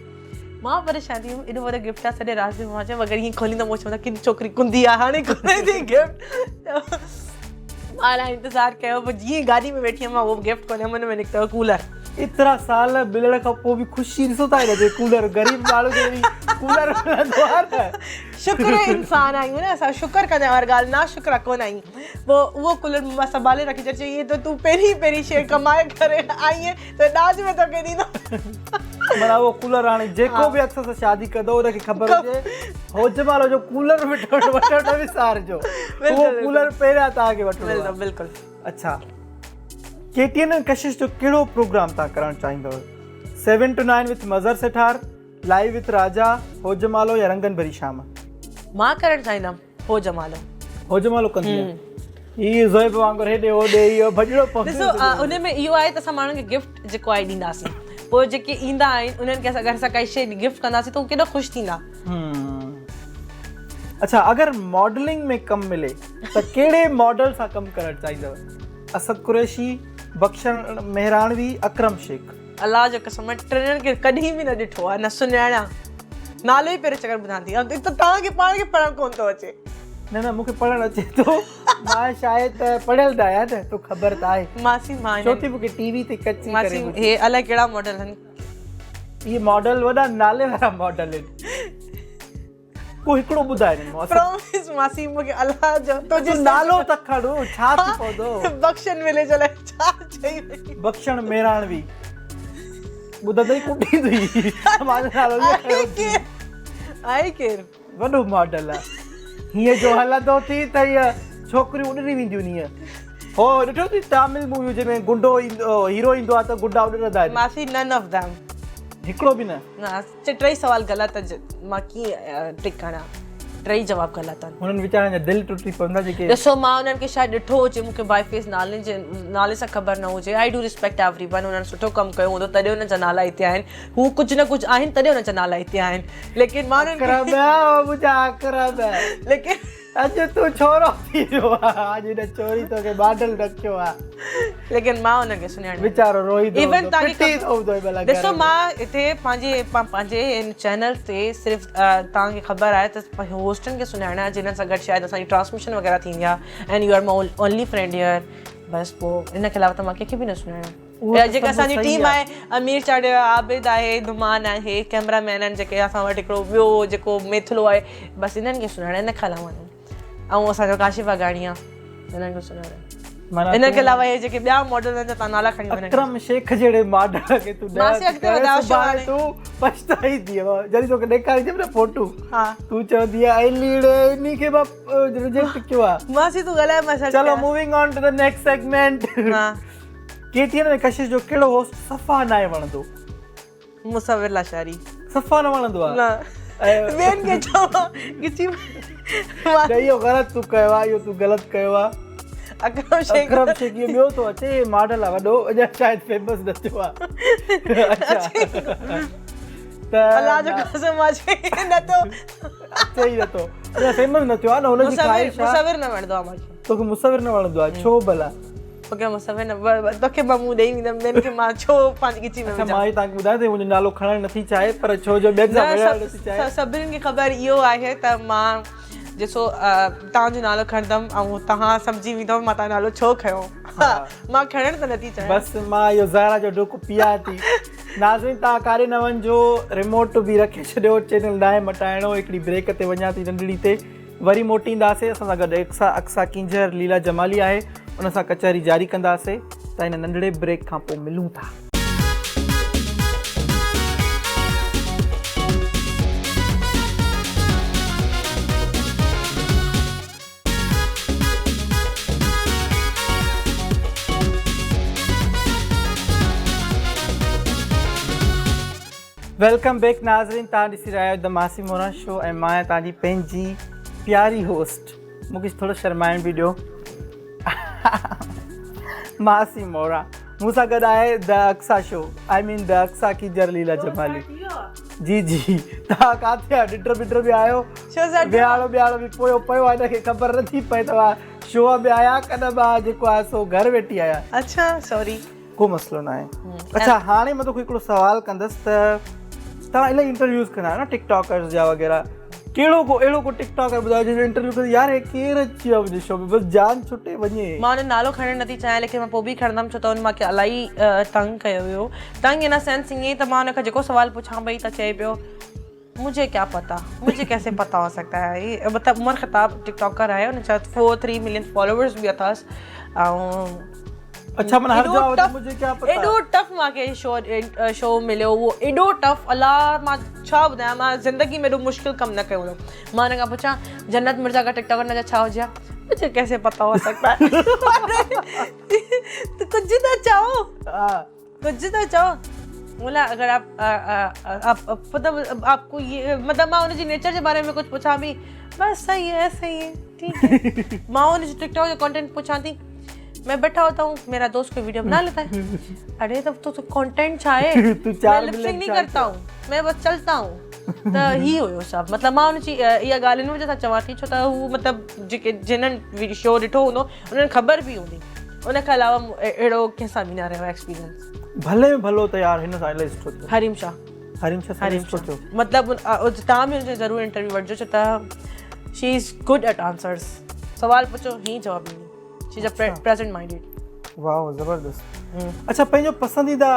مان پريشان ٿي ويم ايڏو وڏو گفٽ آ سڄي رات جو مان چيم اگر ائين کوليندم هو چوندا ڪي ڇوڪري ڪنڌي آ هاڻي کولي ٿي گفٽ مان الاهي انتظار ڪيو پوء جيئن گاڏي ۾ ويٺي هيم مان اهو گفٽ کوليم ان ۾ نڪتو ڪولر. ايترا سال ملڻ کان پوء به خوشي ڏسو ٿا هن جي ڪولر غريب ماڻهو کي به ڪولر ملندو آ نه. شڪر انسان آهيون نه اسان شڪر ڪندا آهيون هر ڳالهه نا شڪرا ڪونه آهيون پوء اهو ڪولر مان سنڀالي رکي ڇڏيو چيائين هي ته تون پهرين پهرين شيء ڪمائي ڪري آئي آهين ته ڏاج ۾ توکي ڏيندم. معنيٰ اهو ڪولر هاڻي جيڪو به اڪثر سان شادي ڪندو ان کي خبر هجي هوجمالو جو ڪولر وٺڻ نه وسارجو اهو ڪولر پهريان توهان کي وٺڻو آهي. بلڪل. اڇا ڪي ٽي اين ۽ ڪشش جو ڪهڙو پروگرام توهان ڪرڻ چاهيندؤ seven to nine with Mazhar Sethar, live with Raja, Ho Jamalo يا رنگن ڀري شام؟ مان ڪرڻ چاهيندم هو جمالو. هو جمالو ڪندينء؟ هي زويب وانگر هيڏي هوڏي اهو ڀڄڻو پوندو. ڏسو ان ۾ اهو آهي ته اسان ماڻهن کي گفٽ جيڪو آهي ڏينداسين پوء جيڪي ايندا آهن انهن کي اسان اگر اسان ڪائي شيء گفٽ ڪنداسين ته هو ڪيڏو خوش ٿيندا. اڇا اگر ماڊلنگ ۾ ڪم ملي ته ڪهڙي ماڊل سان ڪم ڪرڻ چاهيندؤ؟ اسد قريشي، بخشڻ مهراڻوي، اڪرم شيخ. الله جو قسم مان ٽنهن کي ڪڏهن به نه ڏٺو آهي نه سڃاڻيان نالو ئي پهريون چڪر ٻڌان ٿي ۽ ته توهان کي پاڻ کي پڙهڻ ڪونه ٿو اچي. نه نه مون کي پڙهڻ اچي ٿو مان شايد ته پڙهيل نه آهيان نه تو خبر ته آهي. ماسي مان ڇو ٿي مون کي ٽي وي تي ڪچي ڪري ماسي هي الائي ڪهڙا ماڊل آهن. اهي ماڊل وڏا نالي وارا ماڊل آهن. ڪو هڪڙو ٻڌاء نه مون پرامس ماسي مون کي الله جو تنهنجو نالو ته کڻ ڇا ٿي پوندو بخشڻ وليج الائي ڇا چئي وئي بخشڻ ميراڻوي ٻڌندي ڪٽي ٿي مان نالو نه کنيو ڪير آهي ڪير وڏو ماڊل آ هيئن جو هلندو ٿي ته هيئن ڇوڪريون اڏري وينديون هيئن هو ڏٺو ٿي تامل موويون جنهن ۾ گنڊو ايندو هيرو ايندو آ ته گنڊا اڏرندا آهن ماسي نن آف ديم هڪڙو به نه نه ٽئي سوال غلط مان ڪيئن ٽڪ هڻان ٽئي جواب غلط آهن. هنن ويچارن جا دل ٽٽي پوندا جيڪي. ڏسو مان انهن کي شايد ڏٺو هجي مون کي بائي فيس نالن جي نالي سان خبر نه هجي I do respect everyone انهن سٺو ڪم ڪيو هوندو تڏهن انهن جا نالا هتي آهن هو ڪجهه نه ڪجهه آهن تڏهن انهن جا نالا هتي آهن ليڪن مان انهن کي اڪرم او منهنجا اڪرم ليڪن اڄ تون ڇورو ٿي ويو آ اڄ هن ڇوري توکي ماڊل رکيو آ. ليڪن مان ان کي سڃاڻي ويچارو روئي ٿو هوندو پٽي ٿو هوندو هن مهل ڏسو مان هتي پنهنجي پنهنجي هن چينل تي صرف توهان کي خبر آهي ته هوسٽن کي سڃاڻان جنهن سان گڏ شايد اسان جي ٽرانسميشن وغيره ٿيندي آهي and you are my only friend here بس پوء ان کي علاوه ته مان ڪنهن کي به نه سڃاڻان اهو جيڪا اسان جي ٽيم آهي امير چانڊيو آهي عابد آهي نعمان آهي ڪيمرا مين آهن جيڪي اسان وٽ هڪڙو ٻيو جيڪو ميٿلو آهي بس انهن کي سڃاڻان ان کان علاوه نه ۽ اسان جو ڪاشف آگاڻي آهي انهن کي سڃاڻان ان کان علاوه اهي جيڪي ٻيا ماڊل آهن تان نالا کڻي وڃن اڪرم شيخ جهڙي ماڊل کي تون ماسي اڳتي وڌايو شو هاڻي تون پڇتائيندي جڏهن توکي ڏيکاريندم نه فوٽو ها تون چوندي اي ليڙي انهي کي مان ريجيڪٽ ڪيو آهي ماسي تون ڳالهاء مان سرچ چلو moving on to the next segment ها ڪي ٽي اين ۾ ڪشش جو ڪهڙو هوسٽ صفا ناهي وڻندو؟ مصور لاشاري. صفا نه وڻندو آ. نه ٻين کي چوان ڳچي نه اهو غلط تون ڪيو آ اهو تون غلط ڪيو آ. اڪرم شيخ اڪرم شيخ اهو ٻيو ٿو اچي هي ماڊل آ وڏو اڃا شايد فيمس نه ٿيو آ. اڇا ته الله جو قسم آ اچي نه ٿو اچي ئي نه ٿو اڃا فيمس نه ٿيو آ نه هن جي خواهش آ مصور نه وڻندو آ مونکي. توکي مصور نه وڻندو آ ڇو ڀلا؟ مونکي مصور نه توکي مان منهن ڏئي ويندم ٻين کي مان ڇو پنهنجي ڳچي ۾ اڇا مان توهان کي ٻڌايان ته منهنجو نالو کڻڻ نٿي چاهي پر ڇو جو ٻين سان وڙهڻ نٿي چاهي. سڀني کي خبر اهو آهي ته مان ڏسو توهان جو نالو کڻندم ۽ توهان سمجهي ويندؤ مان توهان جو نالو ڇو کنيو مان کڻڻ ته نٿي چاهيان. بس مان اهو زهرا جو ڍڪ پيان ٿي. ناظرين توهان ڪاڏي نه وڃجو ريموٽ به رکي ڇڏيو چينل ناهي مٽائڻو هڪڙي بريڪ تي وڃان ٿي ننڍڙي تي. وري موٽينداسي اسان سان گڏ اقصا اقصا ڪينجهر ليلا جمالي آهي ان سان ڪچهري جاري ڪنداسي ته هن ننڍڙي بريڪ کان پوء ملون ٿا. Welcome back ناظرين توهان ڏسي رهيا آهيو د ماسي موران شو ۽ مان آهيان توهان جي پنهنجي پياري هوسٽ مون کي ٿورو شرمائڻ به ڏيو ماسي موران مون سان گڏ آهي the Aqsa show I مين د اقصا ڪي جر ليلا جمالي جي جي توهان ڪاٿي آهيو ڏٽر ٻٽر به آهيو ويهاڙو ٻياڙو به پويو پيو آهي هن کي خبر نٿي پئي توهان شو ۾ آيا ڪڏهن مان جيڪو آهي سو گهر ويٺي آهيان اڇا سوري ڪو مسئلو ناهي. اڇا هاڻي مان توکي هڪڙو سوال ڪندس ته توهان الاهي انٽرويوز ڪندا آهيو نه ٽڪ ٽاڪرز جا وغيره ڪهڙو ڪو اهڙو ڪو ٽڪ ٽاڪر ٻڌايو جنهن جو انٽرويو ڪندي يار هي ڪير اچي ويو منهنجي شو ۾ بس جان ڇٽي وڃي. مان ان جو نالو کڻڻ نٿي چاهيان ليڪن مان پوء به کڻندم ڇو ته ان مان کي الاهي تنگ ڪيو ويو تنگ ان سينس ائين ته مان ان کان جيڪو سوال پڇان پئي ته چئي پيو مجهي ڪيا پتا مجهي ڪيسي پتا هو سگتا هي هي مطلب عمر خطاب ٽڪ ٽاڪر آهي ان جا 4 3 ملين فالوورز به اٿس ۽ اڇا معنيٰ هر جواب تي مجهي ڪيا پتا ايڏو ٽف مان کي شو شو مليو اهو ايڏو ٽف الله مان ڇا ٻڌايان مان زندگي ۾ ايڏو مشڪل ڪم نه ڪيو هوندو مان ان کان پڇان جنت مرزا کا ٽڪ ٽاڪر ان جا ڇا هجي ها مجهي ڪيسي پتا هو سگتا هي ڪجهه ته چئو ڪجهه ته چئو مون لاء اگر آپ آپ مطلب آپ کو یہ مطلب مان ان جي نيچر جي باري ۾ ڪجهه پڇان به بس صحيح هي صحيح هي ٺيڪ هي مان ان جو ٽڪ ٽاڪ جو ڪانٽينٽ پڇان ٿي مين بيٺا ہوتا هون ميرا دوست کوئي ويڊيو بنا ليتا هي اري تب تو ڪانٽينٽ ڇا آهي مين لپ سنگ نهين ڪرتا هون مين بس چلتا هون ته هي هيو سڀ مطلب مان ان جي اها ڳالهه ان وجه سان چوان ٿي ڇو ته هو مطلب جيڪي جنن شو ڏٺو هوندو انهن خبر به هوندي ان کان علاوه اهڙو ڪنهن سان به نه رهيو ايڪسپيرينس. ڀلي ۾ ڀلو ته يار هن سان الائي سٺو ٿيو. حريم شاهه. حريم شاهه سان سٺو ٿيو. مطلب توهان به ان جو ضرور انٽرويو وٺجو ڇو ته she is good at answers سوال پڇو هي جواب ڏيندي شي از ا پريزنٽ مائنڊيڊ. واو زبردست اڇا پنهنجو پسنديده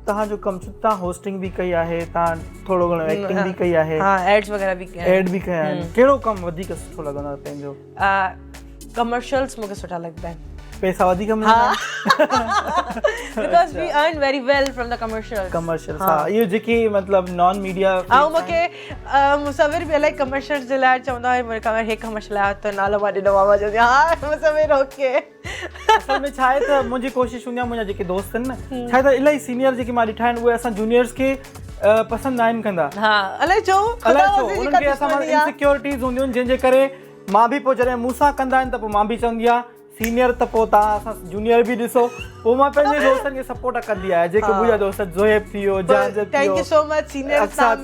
توهان جو ڪم ڇو توهان هوسٽنگ به ڪئي آهي توهان ٿورو گهڻو ايڪٽنگ به ڪئي آهي ها ايڊز وغيره به ڪيا ايڊ به ڪيا آهن ڪهڙو ڪم وڌيڪ سٺو لڳندو آهي پنهنجو ڪمرشلز مون کي سٺا لڳندا آهن. پئسا وڌيڪ ملندا آهن. Because we earn very well from the commercials. Commercials ها اهو جيڪي مطلب نان ميڊيا ۽ مون کي مصور به الائي ڪمرشلز جي لاء چوندو آهي مون کي هي ڪمرشل آيو ته نالو مان ڏنو آهي مان چوندي آهيان ها مصور اوڪي. اصل ۾ ڇا آهي ته منهنجي ڪوشش هوندي آهي منهنجا جيڪي دوست آهن نه ڇا آهي ته الائي سينيئر جيڪي مان ڏٺا آهن اهي اسان جونيئرز کي پسند ناهن ڪندا. ها الائي ڇو الائي ڇو انهن کي اسان مان انسيڪيورٽيز هونديون آهن جنهن جي ڪري مان به پوء جڏهن مون سان ڪندا آهن ته پوء مان به چوندي آهيان سينيئر ته پوء توهان اسان جونيئر به ڏسو پوء مان پنهنجي دوستن کي سپورٽ ڪندي آهيان جيڪي منهنجا دوست زوهيب ٿي ويو جهانزيب ٿي ويو thank you so much senior سان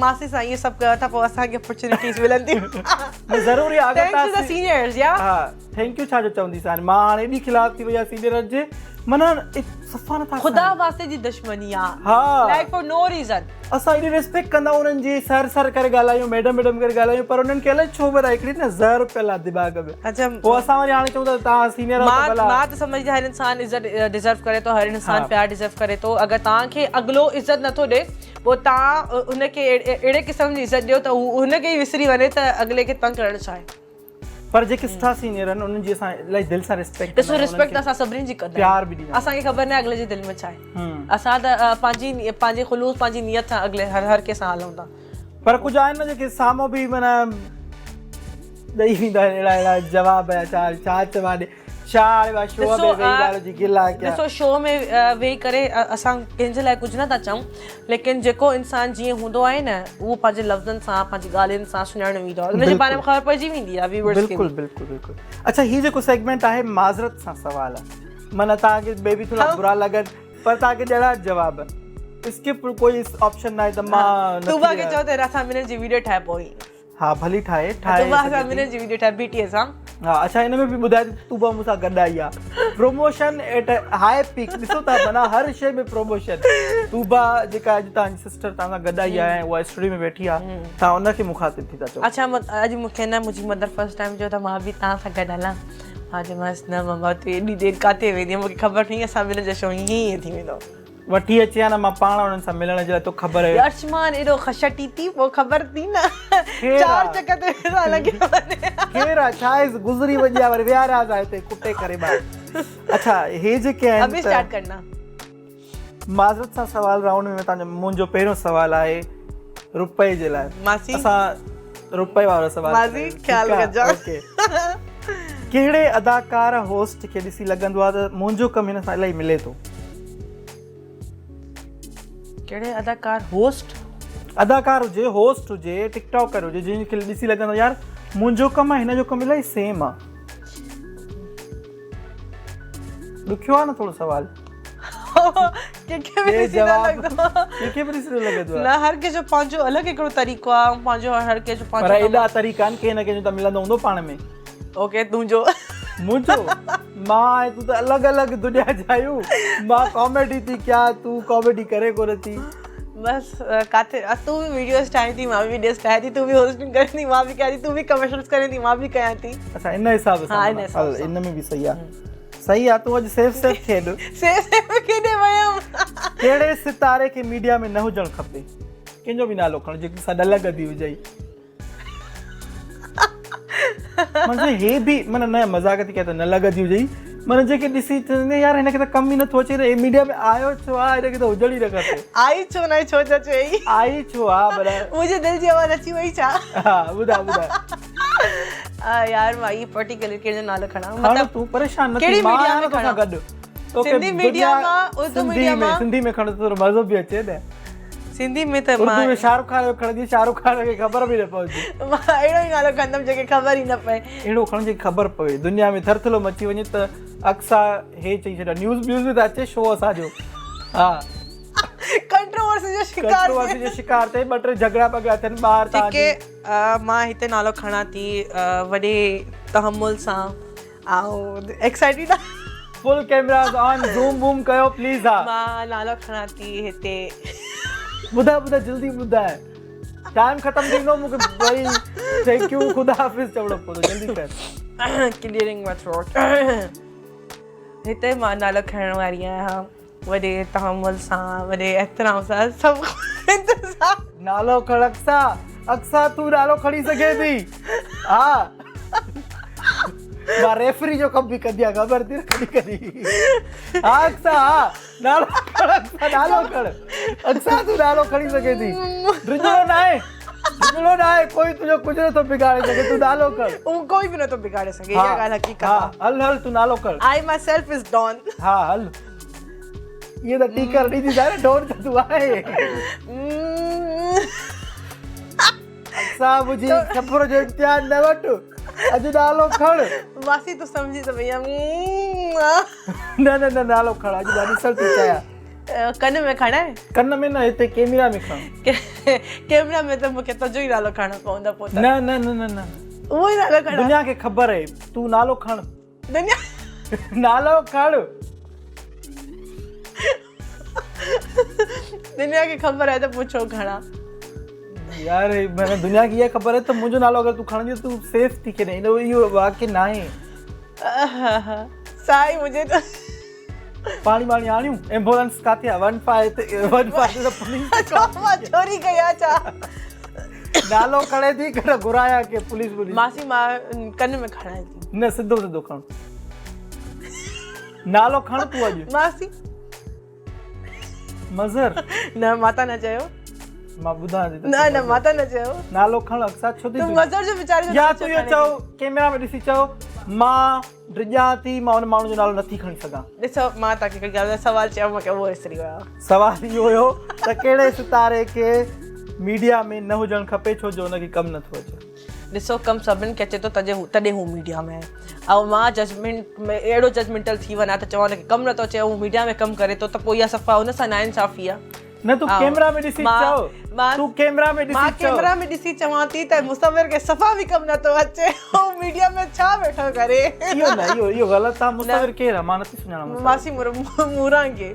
ماسي سان اهي سڀ ڪيو ٿا پوء اسان کي اپرچونيٽيز ملنديون نه ضروري آهي اگر thanks to the seniors يا ها thank you ڇا جو چوندي سان مان هاڻي ايڏي خلاف ٿي وئي آهي سينيئرن جي معنيٰ صفا نٿا خدا واسطي جي دشمني آ ها لائڪ فار نو ريزن. اسان ايڏي ريسپيڪٽ ڪندا آهيون انهن جي سر سر ڪري ڳالهايون ميڊم ميڊم ڪري ڳالهايون پر انهن کي الائي ڇو ڀلا هڪڙي نه زهر پيل آ دماغ ۾ اڇا پوء اسان وري هاڻي چئون ٿا توهان سينيئر آهيو ته ڀلا مان ته سمجهندي آهيان هر انسان عزت ڊزرو ڪري ٿو هر انسان پيار ڊزرو ڪري ٿو اگر توهان کي اڳلو عزت نٿو ڏي پوء توهان ان کي اهڙي قسم جي عزت ڏيو ته هو ان کي ئي وسري وڃي ته اڳلي کي تنگ ڪرڻ ڇا آهي. پر جيڪي سٺا سينيئر آهن انهن جي اسان الاهي دل سان ريسپيڪٽ ڏسو ريسپيڪٽ ته اسان سڀني جي ڪندا پيار به ڏيندا اسان کي خبر ناهي اڳلي جي دل ۾ ڇا آهي اسان ته پنهنجي پنهنجي خلوص پنهنجي نيت سان اڳلي هر هر ڪنهن سان هلون ٿا پر ڪجهه آهن نه جيڪي سامهون به معنيٰ ڏئي ويندا آهن اهڙا اهڙا جواب يا ڇا ڇا چوان ڏي ڇا هاڻي مان شو ۾ ويهي ڳالهه جي گلا ڪيان. ڏسو شو ۾ ويهي ڪري اسان ڪنهن جي لاء ڪجهه نه ٿا چئون ليڪن جيڪو انسان جيئن هوندو آهي نه اهو پنهنجي لفظن سان پنهنجي ڳالهين سان سڃاڻيو ويندو آهي ان جي باري ۾ خبر پئجي ويندي آهي ويورز کي بلڪل بلڪل بلڪل اڇا هي جيڪو سيگمينٽ آهي معذرت سان سوال معنيٰ توهان کي مي بي ٿورا برا لڳن پر توهان کي ڏيڻا جواب اسڪپ ڪوئي آپشن ناهي ته مان توبا کي چئو ته اسان ٻنهي جي ويڊيو ٺاهي پوء ها ڀلي ٺاهي ٺاهي توبا اسان ٻنهي جي ويڊيو ٺاهي بي ٽي ايس سان. ها اڇا ان ۾ به ٻڌائي ٿي توبه مون سان گڏ آئي آ پروموشن ايٽ هاء پيڪ ڏسو ٿا معنيٰ هر شي ۾ پروموشن توبه جيڪا اڄ توهان جي سسٽر توهان سان گڏ آئي آ ۽ اها اسٽوڊيو ۾ ويٺي آ توهان ان کي مخاطب ٿي ٿا چئو. اڇا اڄ مون کي نه منهنجي مدر فرسٽ ٽائيم چيو ته مان به توهان سان گڏ هلان مان چيومانس نه ماما تون ايڏي دير ڪاٿي ويندينء مون کي خبر نه هئي اسان ٻنهي جو شو ائين ئي ٿي ويندو. وٺي اچي ها نه مان پاڻ انهن سان ملڻ جي لاء توکي خبر آهي. ارشمان ايڏو خشٽي ٿي پوء خبر ٿي نه چار چڪر تي ويزا لڳي وڃي. خير آ ڇا آهي گذري وڃي ها وري ويهارياس ها هتي ڪٽي ڪري ٻاهر. اڇا هي جيڪي آهن ابي اسٽارٽ ڪرنا. معذرت سان سوال رائونڊ ۾ توهان جو منهنجو پهريون سوال آهي روپئي جي لاء. ماسي اسان روپئي وارو سوال ماسي خيال رکجو. اوڪي ڪهڙي اداڪار هوسٽ کي ڏسي لڳندو آهي ته منهنجو ڪم هن سان الاهي ملي ٿو؟ ڪهڙي اداڪار هوسٽ؟ اداڪار هجي هوسٽ هجي ٽڪ ٽاڪر هجي جنهن کي ڏسي لڳندو يار منهنجو ڪم ۽ هن جو ڪم الاهي سيم آ. ڏکيو آ نه ٿورو سوال. ڪنهن کي به ڏسي نه لڳندو ڪنهن کي به ڏسي نه لڳندو نه هر ڪنهن جو پنهنجو الڳ هڪڙو طريقو آ پنهنجو هر ڪنهن جو پنهنجو پر ايڏا طريقا آهن ڪنهن نه ڪنهن جو ته ملندو هوندو پاڻ ۾ اوڪي تنهنجو منهنجو مان ۽ تون ته الڳ الڳ دنيا جا آهيون مان ڪاميڊي ٿي ڪيان تون ڪاميڊي ڪري ڪونه ٿي. بس ڪاٿي تون به ويڊيوز ٺاهين ٿي مان به ويڊيوز ٺاهيان ٿي تون به هوسٽنگ ڪرين ٿي مان به ڪيان ٿي تون به ڪمرشلز ڪرين ٿي مان به ڪيان ٿي. اڇا ان حساب سان ها ان حساب سان ان ۾ به صحيح آ صحيح آ تون اڄ سيف سيف کيڏ. سيف سيف کيڏي ويم. ڪهڙي ستاري کي ميڊيا ۾ نه هجڻ کپي ڪنهن جو به نالو کڻ جيڪي سان نه لڳندي هجئي. معنيٰ هي به معنيٰ نه مذاق ٿي ڪيان ته نه لڳندي هجئي معنيٰ جيڪي ڏسي چوندي يار هن کي ته ڪم ئي نٿو اچي هي ميڊيا ۾ آيو ڇو آ هن کي ته هجڻ ئي نه کپي. آئي ڇو نه ڇو ٿو چئي. آئي ڇو آ معنيٰ. منهنجي دل جي آواز اچي وئي ڇا. ها ٻڌاء ٻڌاء. يار مان هي پرٽيڪولر ڪنهن جو نالو کڻان مطلب تون پريشان نه ٿي مان آهيان نه توسان گڏ. سنڌي ميڊيا مان اردو ميڊيا مان سنڌي ۾ کڻ ته ٿورو مزو به اچي نه. سنڌي ۾ ته مان اردو ۾ شاهرخ خان جو کڻندي شاهرخ خان کي خبر به نه پوندي. مان اهڙو ئي نالو کڻندم جنهن کي خبر ئي نه پئي. اهڙو کڻ جنهن کي خبر پوي. دنيا ۾ ٿرٿلو مچي وڃي ته اقصيٰ هي چئي ڇڏيا نيوز بيوز ۾ ته اچي شو اسان جو ها. ڪنٽروورسي جو شڪار ٿئي. ڪنٽروورسي جو شڪار ٿئي ٻه ٽي جهڳڙا ٻڳڙا ٿين ٻاهر تان جي. ٺيڪ مان هتي نالو کڻان ٿي وڏي تحمل سان آئون ايڪسائيٽيڊ آهيان. فل ڪيمراز آن زوم بوم ڪيو پليز ها. مان نالو کڻان ٿي هتي. ٻڌاء ٻڌاء جلدي ٻڌاء ٽائيم ختم ٿيندو مونکي وري thank you خدا حافظ چوڻو پوندو جلدي ڪر. ڪليئرنگ my throat هتي مان نالو کڻڻ واري آهيان وڏي تحمل سان وڏي احترام سان سڀ انتظار. نالو کڻ اقصيٰ اقصيٰ تون نالو کڻي سگهين ٿي ها. مان ريفري جو ڪم به ڪندي آهيان خبر اٿئي نه ڪڏهن ڪڏهن ها اقصيٰ ها نالو کڻ اقصيٰ نالو کڻ اقصيٰ تون نالو کڻي سگهين ٿي ڊڄڻو ناهي ڊڄڻو ناهي ڪوئي تنهنجو ڪجهه نٿو بگاڙي سگهي تون نالو کڻ اهو ڪوئي به نٿو بگاڙي سگهي اها ڳالهه حقيقت آهي هل هل تون نالو کڻ آئي ماء سيلف از ڊان ها هل اهي ته ٽيڪر ڏيندي نه ڊون ته تون آهي اقصيٰ منهنجي صبر جو امتحان نه وٺ اڄ نالو کڻ. ماسي تون سمجهي ته وئي نه نه نه نالو کڻ اڄ مان ڏسڻ ٿي چاهيان. ڪن ۾ کڻائي؟ ڪن ۾ نه هتي ڪيميرا ۾ کڻ. ڪيميرا ۾ ته مونکي تنهنجو ئي نالو کڻڻو پوندو پوء ته. نه نه نه نه نه. اهو ئي نالو کڻان. دنيا کي خبر آهي تون نالو کڻ. دنيا نالو کڻ. دنيا کي خبر آهي ته پوء ڇو کڻان. يار معنيٰ دنيا کي اها خبر آهي ته منهنجو نالو اگر تون کڻندي ته تون سيف ٿي کيڏين اهو اهو واقعي ناهي. سائين منهنجي ته پاڻي واڻي آڻيون ايمبولنس ڪاٿي آهي ون فائيو تي ون فائيو تي پوليس مان چوري ڪئي آهي ڇا؟ نالو کڻي ٿي ڪر گهرايان ڪي پوليس ووليس. ماسي مان ڪن ۾ کڻان ٿي. نه سڌو سڌو کڻ. نالو کڻ تون اڄ. ماسي. مظهر. نه ماتا نه چيو. مان ٻڌان ٿي. نه نه ماتا نه چيو. نالو کڻ اقصيٰ ڇو ٿي. تون مظهر جو ويچاري جو يا تون اهو چئو ڪيمرا ۾ ڏسي چئو مان ڊڄان ٿي مان ان ماڻهو جو نالو نٿي کڻي سگهان. ڏسو مان توهان کي هڪ ڳالهه ٻڌايان سوال چيو مونکي اهو وسري ويو. سوال اهو هيو ته ڪهڙي ستاري کي ميڊيا ۾ نه هجڻ کپي ڇو جو ان کي ڪم نٿو اچي. ڏسو ڪم سڀني کي اچي ٿو تڏهن هو ميڊيا ۾ آهي ۽ مان ججمينٽ ۾ اهڙو ججمينٽل ٿي وڃان ته چوان هن کي ڪم نٿو اچي ۽ هو ميڊيا ۾ ڪم ڪري ٿو ته پوء اها صفا ان سان ناانصافي آهي. نه تون ڪيمرا ۾ ڏسي چئو تون ڪيمرا ۾ ڏسي چئو. مان ڪيمرا ۾ ڏسي چوان ٿي ته مصور کي صفا به ڪم نه ٿو اچي هو ميڊيا ۾ ڇا ويٺو ڪري. اهو نه اهو اهو غلط آ مصور ڪير آ مان نٿي سڃاڻان مصور. ماسي موران کي.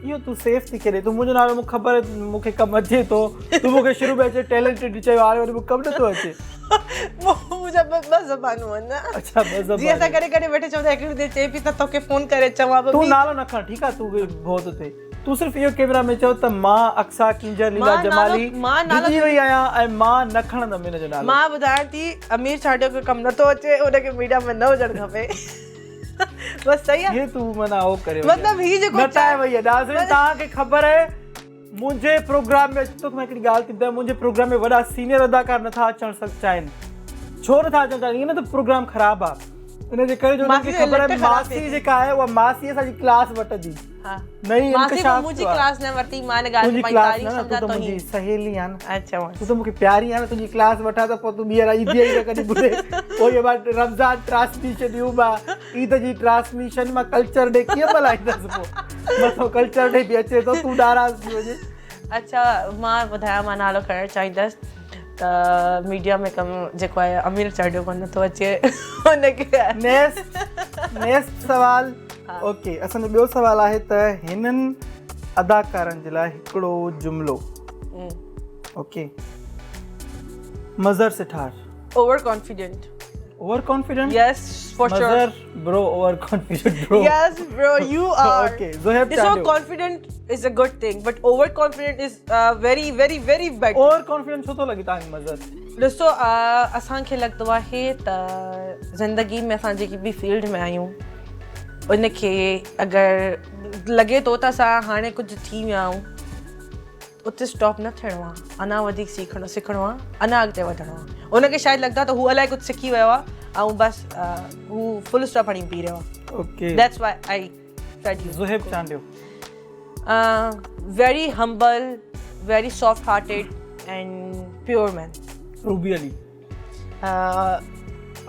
اهو تون سيف ٿي کيڏي تون منهنجو نالو مون خبر مون کي ڪم اچي ٿو تون مون کي شروع ۾ اچي ٽيلنٽيڊ چيو هاڻي وري مون ڪم نٿو اچي. منهنجا ٻه زبانون آهن نه. اڇا ٻه زبانون. جي اسان ڪڏهن ڪڏهن ويٺي چوندا هڪڙي دير چئي پئي ته توکي فون ڪري چوان تون نالو نه کڻ ٺيڪ آ تون بهت اتي. تون صرف اهو ڪيمرا ۾ چئو ته مان اقصيٰ ڪينجهر ليلا جمالي ڊڄي وئي آهيان ۽ مان نه کڻندم ان جو نالو. مان ٻڌايان ٿي امير چانڊيو کي ڪم نٿو اچي ان کي ميڊيا ۾ نه هجڻ کپي بس صحيح آ. هي تون معنيٰ هو ڪري وئي مطلب هي جيڪو نٽائي وئي آ. ناظرين توهان کي خبر آهي منهنجي پروگرام ۾ توکي مان هڪڙي ڳالهه ٿي ٻڌايان منهنجي پروگرام ۾ وڏا سينيئر اداڪار نٿا اچڻ چاهين ڇو نٿا اچڻ چاهين ائين نه ته پروگرام خراب آ ان جي ڪري جو انهن کي خبر آهي ماسي جيڪا آهي اها ماسي اسان جي ڪلاس وٺندي. نئين انڪشاف منهنجي ڪلاس نه ورتي مان ان ڳالهه کي پنهنجي تاريخ سمجهان ٿو منهنجي سهيلي آهين نه اڇا تون ته مونکي پياري آهين نه تنهنجي ڪلاس وٺان ته پوء تون ٻيهر ايندي ئي نه ڪڏهن ٻڌي پوء اهي مان رمضان ٽرانسميشن ڏيون مان عيد جي ٽرانسميشن مان ڪلچر ڊي ڪيئن ملهائيندس پوء مٿو ڪلچر ڊي به اچي ٿو تون ناراض ٿي وڃين. اڇا مان ٻڌايان مان نالو کڻڻ چاهيندس ته ميڊيا ۾ ڪم جيڪو آهي امير چانڊيو ڪونه ٿو اچي ان کي. نيڪسٽ نيڪسٽ سوال اوڪي اسان جو ٻيو سوال آهي ته هنن اداڪارن جي لاء هڪڙو جملو. Okay Mazhar Sithar. Over confident. Over confident? Yes for sure. Mazhar bro over confident bro. Yes bro you are. Okay Zohaib ڏسو Chandio. Confident is a good thing but over confident is very very very bad. Over confident ڇو ٿو لڳي توهان کي مظهر؟ ڏسو اسان کي لڳندو آهي ته زندگي ۾ اسان جيڪي به فيلڊ ۾ آهيون ان کي اگر لڳي ٿو ته اسان هاڻي ڪجهه ٿي ويا آهيون اتي اسٽاپ نه ٿيڻو آهي اڃا وڌيڪ سکڻو سکڻو آهي اڃا اڳتي وڌڻو آهي ان کي شايد لڳندو آهي ته هو الائي ڪجهه سکي ويو آهي ۽ بس هو فل اسٽاپ هڻي بيهي رهيو آهي. Okay that's why I said you. Zohaib Chandio. Very humble, very soft hearted and pure man. Ruby Ali.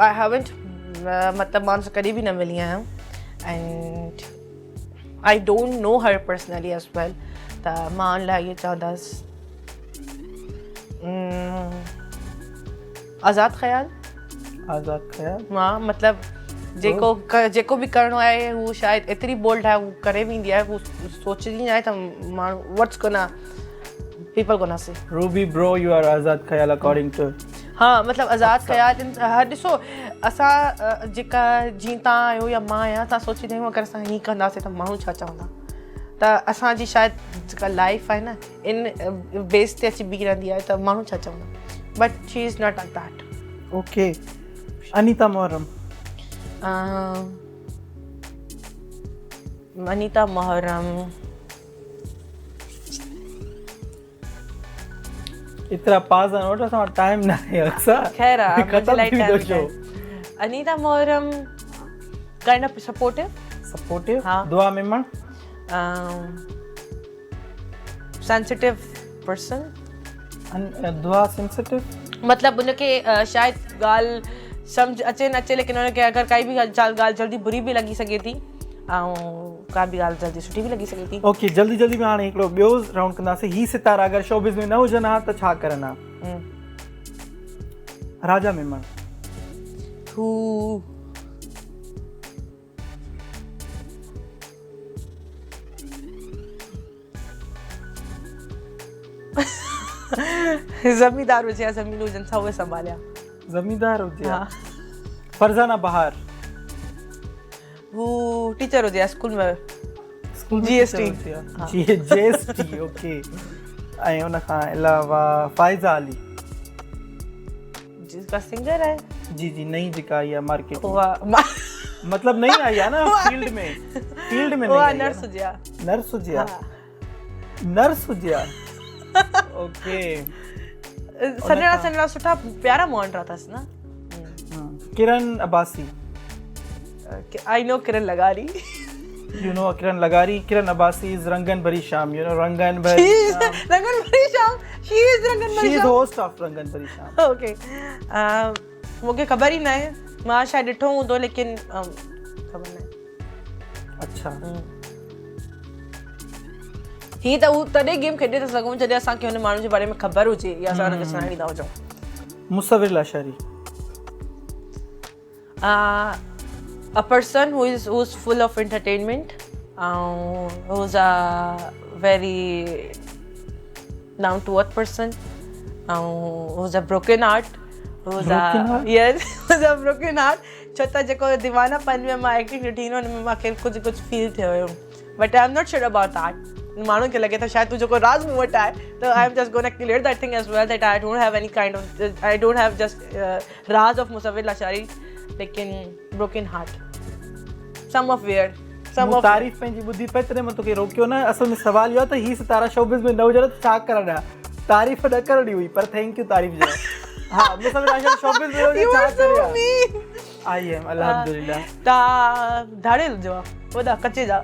I haven't مطلب مان ان سان ڪڏهن به نه ملي آهيان and I don't know her personally as well ته مان ان لاء اهو چوندس آزاد خيال. آزاد خيال. مان مطلب جيڪو جيڪو به ڪرڻو آهي هو شايد ايتري بولڊ آهي هو ڪري ويندي آهي هو سوچندي نه آهي ته ماڻهو what's gonna people gonna say. Ruby bro you are Azad Khayal according to. ها مطلب آزاد خيال هر ڏسو اسان جيڪا جيئن توهان آهيو يا مان آهيان اسان سوچيندا آهيون اگر اسان هيئن ڪنداسين ته ماڻهو ڇا چوندا ته اسان جي شايد جيڪا لائف آهي نه ان بيس تي اچي بيهي رهندي آهي ته ماڻهو ڇا چوندا but she is not like that. Okay Anita Muharram. Anita Muharram ايترا پاز نه وٺو اسان وٽ ٽائيم نه آهي اقصيٰ. خير آ ختم ٿي ويندو show. Anita Muharram kind of supportive. Supportive. Dua Memon. Sensitive person. Dua sensitive مطلب ان کي شايد ڳالهه سمجهه اچي نه اچي ليڪن ان کي اگر ڪائي به ڳالهه جلدي بري به لڳي سگهي ٿي ۽ ڪا به ڳالهه جلدي سٺي به لڳي سگهي ٿي. اوڪي جلدي جلدي ۾ هاڻي هڪڙو ٻيو رائونڊ ڪنداسين هي ستارا اگر شوبز ۾ نه هجن ها ته ڇا ڪرن ها؟ راجا ميمڻ. هو زميندار هجي يا زمينون هجن سا اهي سنڀاليا. زميندار هجي ها. فرزانه بهار. هو ٽيچر هجي ها اسڪول ۾. اسڪول جي ايس ٽي. جي جي ايس ٽي اوڪي ۽ ان کان علاوه فائزه علي. جيڪا سنگر آهي. جي جي نئين جيڪا آئي آهي مارڪيٽ ۾. اها مطلب نئين آئي آهي نه فيلڊ ۾ فيلڊ ۾ اها نرس هجي ها. نرس هجي ها. نرس هجي ها اوڪي. سنهڙا سنهڙا سٺا پيارا مونٽرا اٿس نه. ڪرن عباسي. آئي نو ڪرن لغاري. You know Kiran Lagari. Kiran Abbasi is Rangan Bhari Sham. You know Rangan Bhari Sham. Rangan Bhari Sham. She is Rangan Bhari Sham. She is host of Rangan Bhari Sham. Okay. مون کي خبر ئي ناهي. مان شايد ڏٺو هوندو ليڪن خبر ناهي. اڇا. هي ته هو تڏهن گيم کيڏي ٿا سگهون جڏهن اسان کي هن ماڻهو جي باري ۾ خبر هجي يا اسان هن کي سڃاڻيندا هجون. Musawar Lashari. A person who is who is full of entertainment ۽ who is a very down to earth person ۽ who is a broken heart who is a yes who is a broken heart ڇو ته جيڪو ديوانا پن ۾ مان acting ڏٺي نه ان ۾ مان کي ڪجهه ڪجهه فيل ٿيو هيو but I am not sure about that ماڻهن کي لڳي ٿو شايد تنهنجو ڪو راز مون وٽ آهي ته I am just gonna clear that thing as well that I don't have any kind of I don't have just Raz of Musawar Lashari ليڪن broken heart some of where some مون آف تعريف پنهنجي ٻڌي پئي تڏهن مان توکي روڪيو نه اصل ۾ سوال اهو آهي ته هي ستارا شوبز ۾ نه هجن ته ڇا ڪرن ها تعريف نه ڪرڻي هئي پر thank you تعريف جي لاء ها مصور لاشاري شوبز ۾ نه هجي يو ڇا آر سو ڪري ها مين I am الحمدلله تا ڌاڙيل جو آ وڏا ڪچي جا.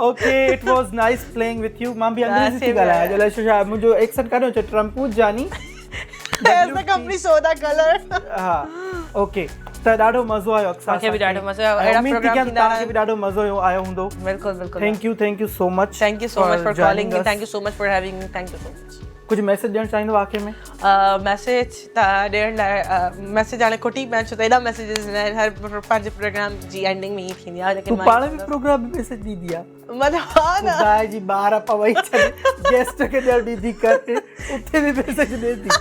Okay it was nice playing with you مان به انگريزي ٿي ڳالهايان اڄ الائي ڇو ڇا منهنجو ايڪسنٽ ڪاڏي اچي ٽرمپوز جاني As the company saw the color. ها اوڪي ته ڏاڍو مزو آيو اقصيٰ مونکي به ڏاڍو مزو آيو اهڙا اميد ٿي پروگرام ڪيان ٿيندا توهان کي به ڏاڍو مزو آيو هوندو بلڪل بلڪل thank you thank you so much thank you so much for calling me thank you so much for having me thank you so much ڪجهه ميسيج ڏيڻ چاهيندو آخر ۾؟ ميسيج ته ڏيڻ لاء ميسيج هاڻي کٽي پيا آهن ڇو ته ايڏا ميسيجز ايندا آهن هر پنهنجي پروگرام جي اينڊنگ ۾ ائين ٿيندي آهي ليڪن تون پاڻ به پروگرام ۾ ميسيج ڏيندي آهي مطلب ها نه خدا جي ٻار پوي ڇڏ گيسٽ کي ڏيڻ ڏيندي ڪر اتي به ميسيج ڏي ٿي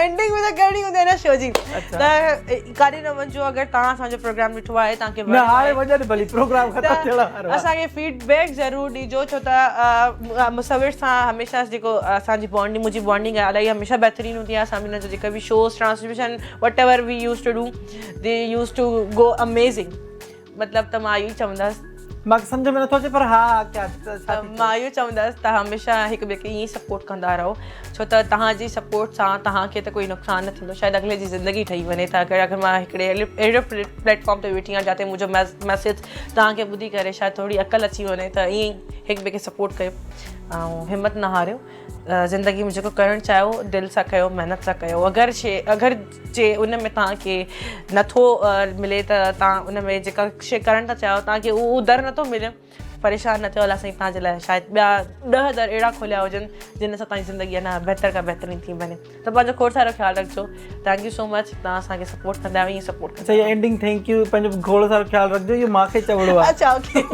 اينڊنگ ۾ ته ڪرڻي هوندي آهي نه شو جي ته ڪاڏي نه وڃجو اگر توهان اسان جو پروگرام ڏٺو آهي توهان کي نه هاڻي وڃن ڀلي پروگرام ختم ٿيڻ وارو آهي اسان کي فيڊ بيڪ ضرور ڏجو ڇو ته مصور سان هميشه جيڪو اسان جي بانڊنگ منهنجي بانڊنگ آهي الائي هميشه بهترين هوندي آهي اسان ٻنهن جو جيڪا به shows transmission whatever we use to do they use to go amazing مطلب ته مان اهو ئي چوندس. مان کي سمجهه ۾ نٿو اچي پر ها ڪيا ڇا ٿي ته مان اهو چوندس ته هميشه هڪ ٻئي کي ائين ئي سپورٽ ڪندا رهو ڇو ته توهان جي سپورٽ سان توهان کي ته ڪوئي نقصان نه ٿيندو شايد اڳلي جي زندگي ٺهي وڃي ته اگر اگر مان هڪڙي اهڙي پليٽ فارم تي ويٺي آهيان جاتي منهنجو ميسيج توهان کي ٻڌي ڪري شايد ٿوري عقل اچي وڃي ته ائين ئي هڪ ٻئي کي سپورٽ ڪيو ۽ همت نه هاريو زندگي ۾ جيڪو ڪرڻ چاهيو دل سان ڪيو محنت سان ڪيو اگر شي اگر جي ان ۾ توهان کي نٿو ملي ته توهان ان ۾ جيڪا شي ڪرڻ ٿا چاهيو توهان کي اهو در نٿو ملي پريشان نه ٿيو الله سائين توهان جي لاء شايد ٻيا 10 در اهڙا کوليا هجن جن سان توهان جي زندگي اڃا بهتر کان بهترين ٿي وڃي ته پنهنجو کوڙ سارو خيال رکجو thank you so مچ توهان اسان کي سپورٽ ڪندا آهيو ائين سپورٽ ڪندا اڇا هي اينڊنگ thank you پنهنجو کوڙ سارو خيال رکجو اهو مان کي چوڻو آهي اڇا اوڪي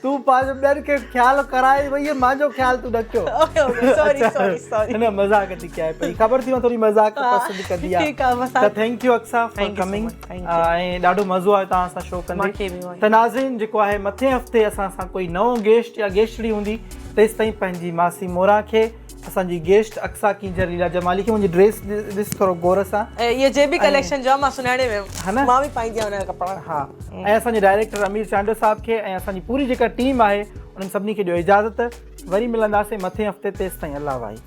تون پنهنجو ٻين کي خيال ڪرائي وئي مانجو خيال تون نه ڪيو اوڪي اوڪي سوري سوري سوري نه مذاق ٿي ڪيان پئي خبر ٿي مان ٿوري مذاق پسند ڪندي آهي ٺيڪ آهي ته thank you Aqsa for coming ۽ ڏاڍو مزو آيو توهان سان شو ڪندي ته ناظرين جيڪو آهي مٿين هفتي اسان سان ڪوئي نئون گيسٽ يا گيسٽڙي هوندي تيستائين پنهنجي ماسي موران کي اسان جي گيسٽ اقصيٰ ڪينجهر ليلا جمالي کي منهنجي ڊريس ڏس ٿورو غور سان. اهي جي بي ڪليڪشن جو آ مان سڃاڻي ويم ها نه مان به پائيندي آهيان ان جا ڪپڙا. ها ۽ اسان جي ڊائريڪٽر امير چانڊيو صاحب کي ۽ اسان جي پوري جيڪا ٽيم آهي انهن سڀني کي ڏيو اجازت وري ملنداسين مٿين هفتي تيستائين الله واهي.